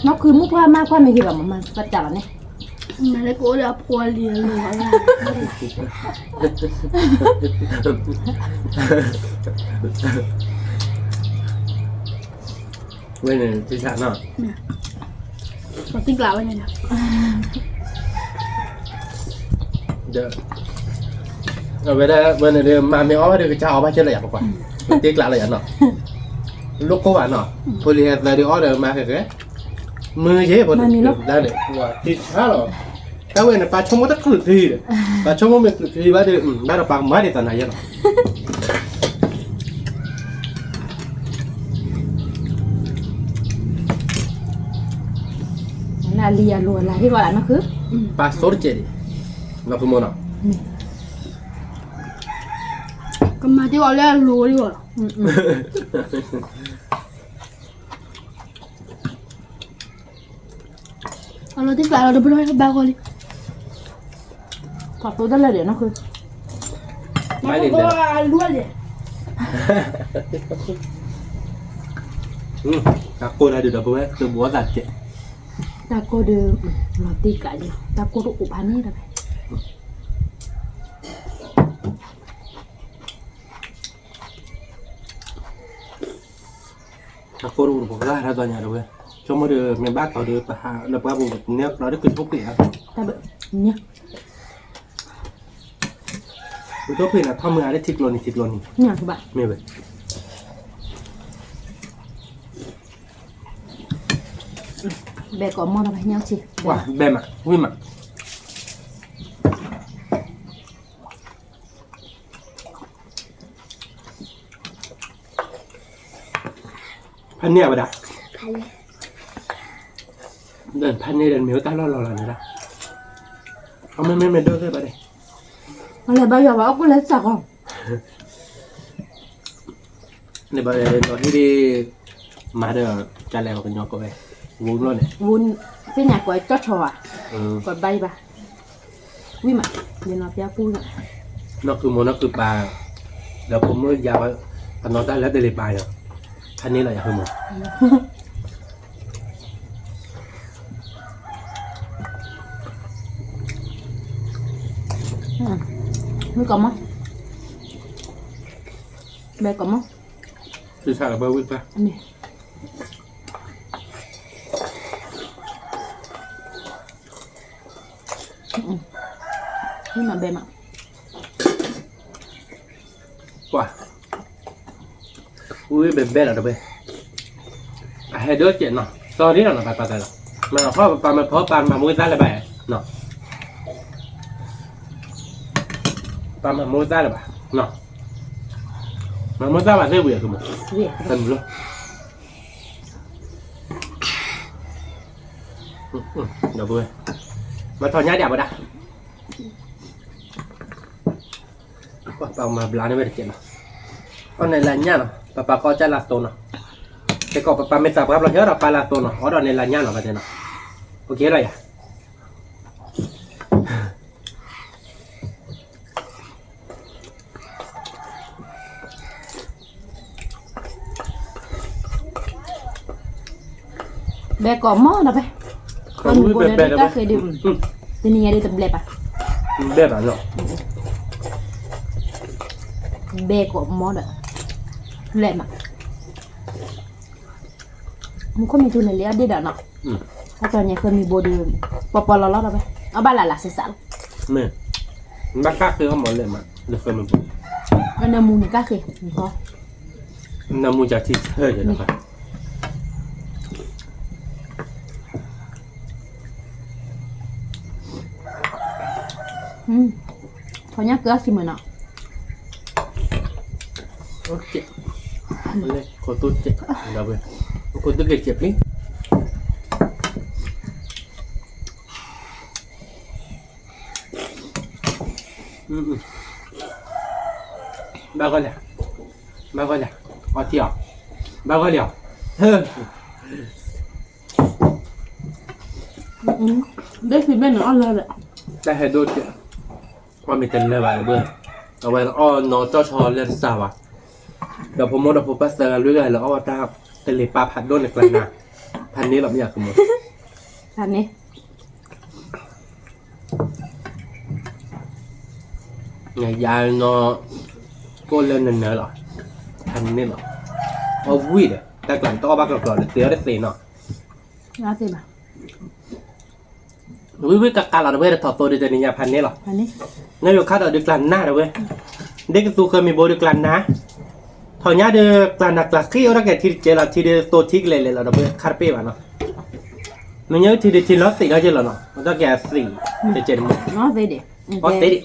ၢ်ခုမုၢ်ပှၢ်မၤကွၢ်မ့ၢ်ဂ့ၤဘၣ်မး မၤပတၢ်လီၤန့ၣ်, မၤလၢကအိၣ်ဒီးအဖိအလံၤအလီၢ်လၢ ဝဲန့ၣ်တဆၣ်နီၤ, ပှၤသံကျးဝဲန့ၣ်လီၤ. ဒီး အဝဲဒၣ်ဝဲန့ၣ်ဒီး မၤမ့ၢ်အီၣ်ဘၣ်ဒီး ကစၢ်အီၣ်ဘၣ်ကဲလၢယၤပကွၢ်, ပသံကျးလၢယၤနီၤ, လိၣ်ကိၢ်ဘၣ်နီၤ, ဖိလံၤဟဲသၢဒုးအီၣ်ဒီးမၤဃဲဃဲ, မုၢ်ယဲၢ်ဖိန့ၣ်, တၢ်ဝဲန့ၣ် ပှၤဆိကမိၣ်တချုးခံဒီး, ပှၤဆိကမိၣ်မ့ၢ်ချုးခံဘၣ်ဒီး ဘၣ်ဒီးပှၤကမၤဒ်သိးနၤယဲၢ်လီၤ. လၢအလံၤအလိၤအလၤဟ့ၣ်ဂီၢ်လၢနီၢ်ခု, ပာ်စိတကဲးဒံး, နီၢ်ခုမိၢ်နီၤ, ကမၤတ့ၢ်အီၤလၢအလိၤဒံးဂီၢ်လီၤ. အလီၤတံၢ်ကျးလီၤတဘျီဘၣ်ဂီၢ်လံ, ပှၤဖိတလၢာ်ဒီးနီၢ်ခု, မၤလံၤဒီး အလူအလံၤ, တၢ်ကိၢ်ဒၣ်ဒုးဒီးပဝဲ တဘှီသးတကဲး, တၢ်ကိၢ်ဒုး, လီၤတံၢ်ကျးဒံး, တၢ်ကိၢ်တအိၣ်ဖးန့ၣ်ဒီး တၢ်ကိၢ်တအိၣ်တပှၤဂၤတၢ်သီညါတဝဲ, ဆိကမိၣ်ဒီး မ့ၢ်ဘၣ်တီၤဒီး ပဟးလၢပှၤပူၤ ပနဲကျီဒီးကထိၣ်ဖျ့ၣ်ဧါ, ကထိၣ်ဖျ့ၣ်န့ၣ် ထီၣ်မုၢ်အါလၢထံကျိနံၤ ထံကျိနံၤ, မ့ၢ်ဝဲ, ဘဲကိးမီၢ်ဒီး ဘဲမး ဝံၣ်မး ဖးန့ၢ်အဝဲဒၣ်, ဖးန့ၢ်ဒီးမ့ၢ်ဝဲတၢ်လီၢ်လီၤလီၤန့ၣ်ဒၣ်, အမ့မ့ၢ်မ့ၢ်ဒိၣ်သ့ၣ်ဘၣ်န့ၣ်, အလဲၤဘါယွၤဘၣ်အီၣ်ကူၣ်လဲၤစၢ်ကီး, န့ၣ်ဘၣ်ဒီးဟံၣ်ဒ်, မၤဒီး, ကလဲၤပှၤကညီကိးဝဲ, ဝူဘျီန့ၣ်, သ့ၣ်ညါကွဲးကၠီၣ်ဆီဧါ, ကွဲးဘါယွၤဘၣ် ဝံၣ်မး, ယနီၤပျါပူၤ, နီၢ်ကုမိၢ်နီၢ်ကုပၢ်, ဒီးဖိမုၣ်ယါ, အနီၢ်တၢ်လၢတလံၤပၢ်ယီၤ, ဖးန့ၢ်လီၤယၤဖိမုၣ်, မုၣ်ကီၢ်မီၢ်, ဘဲကီၢ်မီၢ်, သုဆၣ်လီၤဘၣ်ဝံၣ်ပၢ် မ့ၢ်မးဘဲမး, ကွၢ်, ဝံၣ်ဘဲဘဲလီၤတဝဲ, အဟဲဒိၣ်စဲးနီၤ သီဒ်လီၤနီၤ ပၢ်ပၢ်တၢ်လီၤ, မ့ၢ်ဟီၣ်ပပၢ်မ့ၢ်ဖီပၢ်မၤမူသါလၢၤဘၣ်, ပၢ်မၤမူသါလၢၤဘၣ်, မၤမူသါဘၣ်သ့ၣ်ဝံၤအကမူၤ, တမုၤလီၤ ဒီပုၢ်ဝဲၢ်, မၤထီၣ်ညါဒံးဘၣ်ဒၣ်, ပမၤဘျါန့ၢ်ဝဲတကဲးနီၤ, အီၣ်န့ၣ်လၢညၣ်နီၤ ပပၢ်ကီၢ်ကၢ်လၢသိနီၤ, ခဲကီးပပၢ်မ့ၢ်သးပှၢ်ဘျီ ဟဲအီၣ်ဒီးပၢ်လၢသိနီၤ အီၣ်ဒီးန့ၣ်လၢညၣ်နီၤ ပတဲနီၤ, အိၣ်က့ၤလီၤယၤ ဘဲကိးမီၢ်ဒီးဖဲ, ပမုၢ်ဘိဒီးဒ်တၢ်ဃ့ဒုး, တနံၤညါဒ်တဘျဲးဘၣ်, ဘဲကိးမီၢ်ဒီး, ဘျဲးမး, မူခိၣ်မံၤထူန့ၣ်လံအဒ့ၣ်ဒီးနီၤ, အတီၢ်ညါဃၢမံၤဘိဒီး, ပီပီလီၤလီၤဒီးဖဲ, အဘၣ်လၢ်လၢ်စဲးစးလီၤ, မ့ၢ်, ဘၣ်ဃၣ်ဃ့အီၣ်မီၢ်လဲၣ်မး, လၢဃၢမံၤဘိ, နမူန့ၣ်ကၣ်ဃ့, နမူကၢ်ထံဆၢယၤဒီးဖဲ မ့ၢ်, ထီၣ်ညါကၢအစံးမုၢ်နီၤ, ခိၣ်သူကဲး, ခိၣ်သူကဲးကဲးဖျံ, ဘၣ်ဂီၢ်လံ, ဘၣ်ဂီၢ်လံ, အီထံအီ, ဘၣ်ဂီၢ်လံအီ, ဘ့ၣ်စံးဘ့ၣ်န့ၣ်အီၣ်လၢာ်ဒီး, တၢ်ဟဲဒိၣ်ကဲး, အီၣ်မ့ၢ်တလၢာ်ဘၣ်တဘျီ, အဝဲအီၣ်နီၣ်ကၠီၣ်ဆီလၢတစှၤဘၣ်, ဒီးဖိမိၢ်ဒီးဖိပၢ်သၢဂၤလွံၢ်ဂၤလၢအီၣ်တၢ်တလ့ၤပာ်ဖးဒိၣ်န့ၣ်ကျါနၤ, ဖးန့ၢ်လီၤမ့ၢ်ယၤကမိၣ်, ဖးန့ၢ် နယါနီၤ, ကိၣ်လၢနနၢၤလီၤ, ဖးန့ၢ်လီၤ, အီၣ်ဝံၣ်ဒီး တၢ်ကျးတအီၣ်ဘၣ်ကျီကျီဒီး သ့အီၣ်တသ့နီၤ, ဝံၣ်ဝံၣ်ကးကးလီၤတဝဲ တထီၣ်သိဒ်တနံၤညါဖးန့ၢ်လီၤ, နယိၤခါဒီးဒုးကျးနါတဝဲ, ဒ်ကသူဃၢမံၤဘိဒုးကျးနါ, ထီၣ်ညါဒုးကျးနါကျးဃံအိၣ်ထီၣ်ကဲထံတကဲးလီၤ ထံဒုးသိထံကလဲၤလဲၤလီၤတဝဲ ခါတပ့ၢ်ဘၣ်နီၤ, မ့ၢ်ညါထံဒုးထံလီၤသံးထီၣ်ကဲလီၤနီၤ အိၣ်ထီၣ်ကဲအသံး, တကဲးတမီၤ, အီၣ်သ့ဒံး,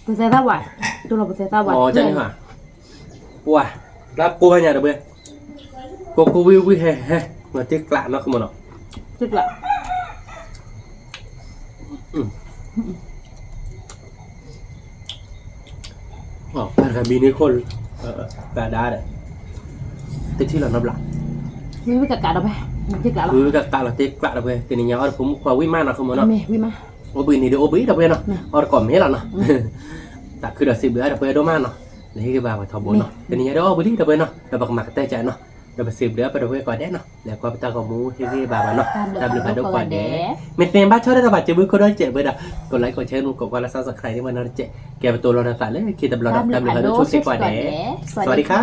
ပသဲသၣ်ဝါ, တလီၤပသဲသၣ်ဝါ, ပှၤ, တၢ်ကိၢ်ဘၣ်ညါတဝဲ, ကိၢ်ကိၢ်ဝံၣ်ဝံၣ်ဟဲဟဲ, မၤတ့ၢ်ကျးနီၤကမိၣ်နီၤ, တ့ၢ်ကျး ပှၤတဂၤဘံန့ၣ်ခိၣ်, ပှၤဒါဒီး, တထံၣ်လီၤနီတဘျီ, ဝံၣ်ဝံၣ်ကးကးဒီးဝဲ, ဝံၣ်ဝံၣ်ကးကးလီၤတ့ၢ်ကျးဒီးဝဲ တနံၤညါအီၣ်တဖိမုၣ်ခွါဝံၣ်မးနီၤ ခီမီနီၤ, မ့ၢ်ဝံၣ်မး, အိၣ်ဘှံးနံၤဒီးအိၣ်ဘှံးဒီးဝဲနီၤ, အီၣ်တကိးမ့ၢ်လီၤနီၤ, သးခုဒီးစံးဘျုးအါဒီးဝဲဒိၣ်မးနီၤ, လၢဟ့ၣ်ဂံၢ်ဘါပှၤထီဘိနီၤ, တနံၤညါဒီးအီၣ်ဘှံးလံဒီးဝဲနီၤ, ဒီးပကမၤကတၢၢ်ကနီၤ, ဒီးပစံးဘျုးအါဒီးဝဲကိးဂၤဒဲးနီၤ, လဲၤကွၢ်ပတၢ်ဂီၤမူဟ့ၣ်ဂံၢ်ဘါပှၤနီၤ, တၢ်ဘျုးဖးဒိၣ်ကိးဂၤဒဲး, မ့ၢ်သ့ဘၣ်ဆီဒီးပှၤစံးဘျုးခိၣ်ဒီးစဲးဝဲဒၣ်, ကိးlike ကိးshare ကိးကွၢ်လၢ subscribe န့ၢ်ဝဲနီၤတစဲး, ကဲပတိၤလီၤနသးလၢခံတဘျီဒီး တၢ်ဘျုးဖးဒိၣ်ဆိစ့ၢ်ကိးဂၤဒဲး, စဝၤဒံခါ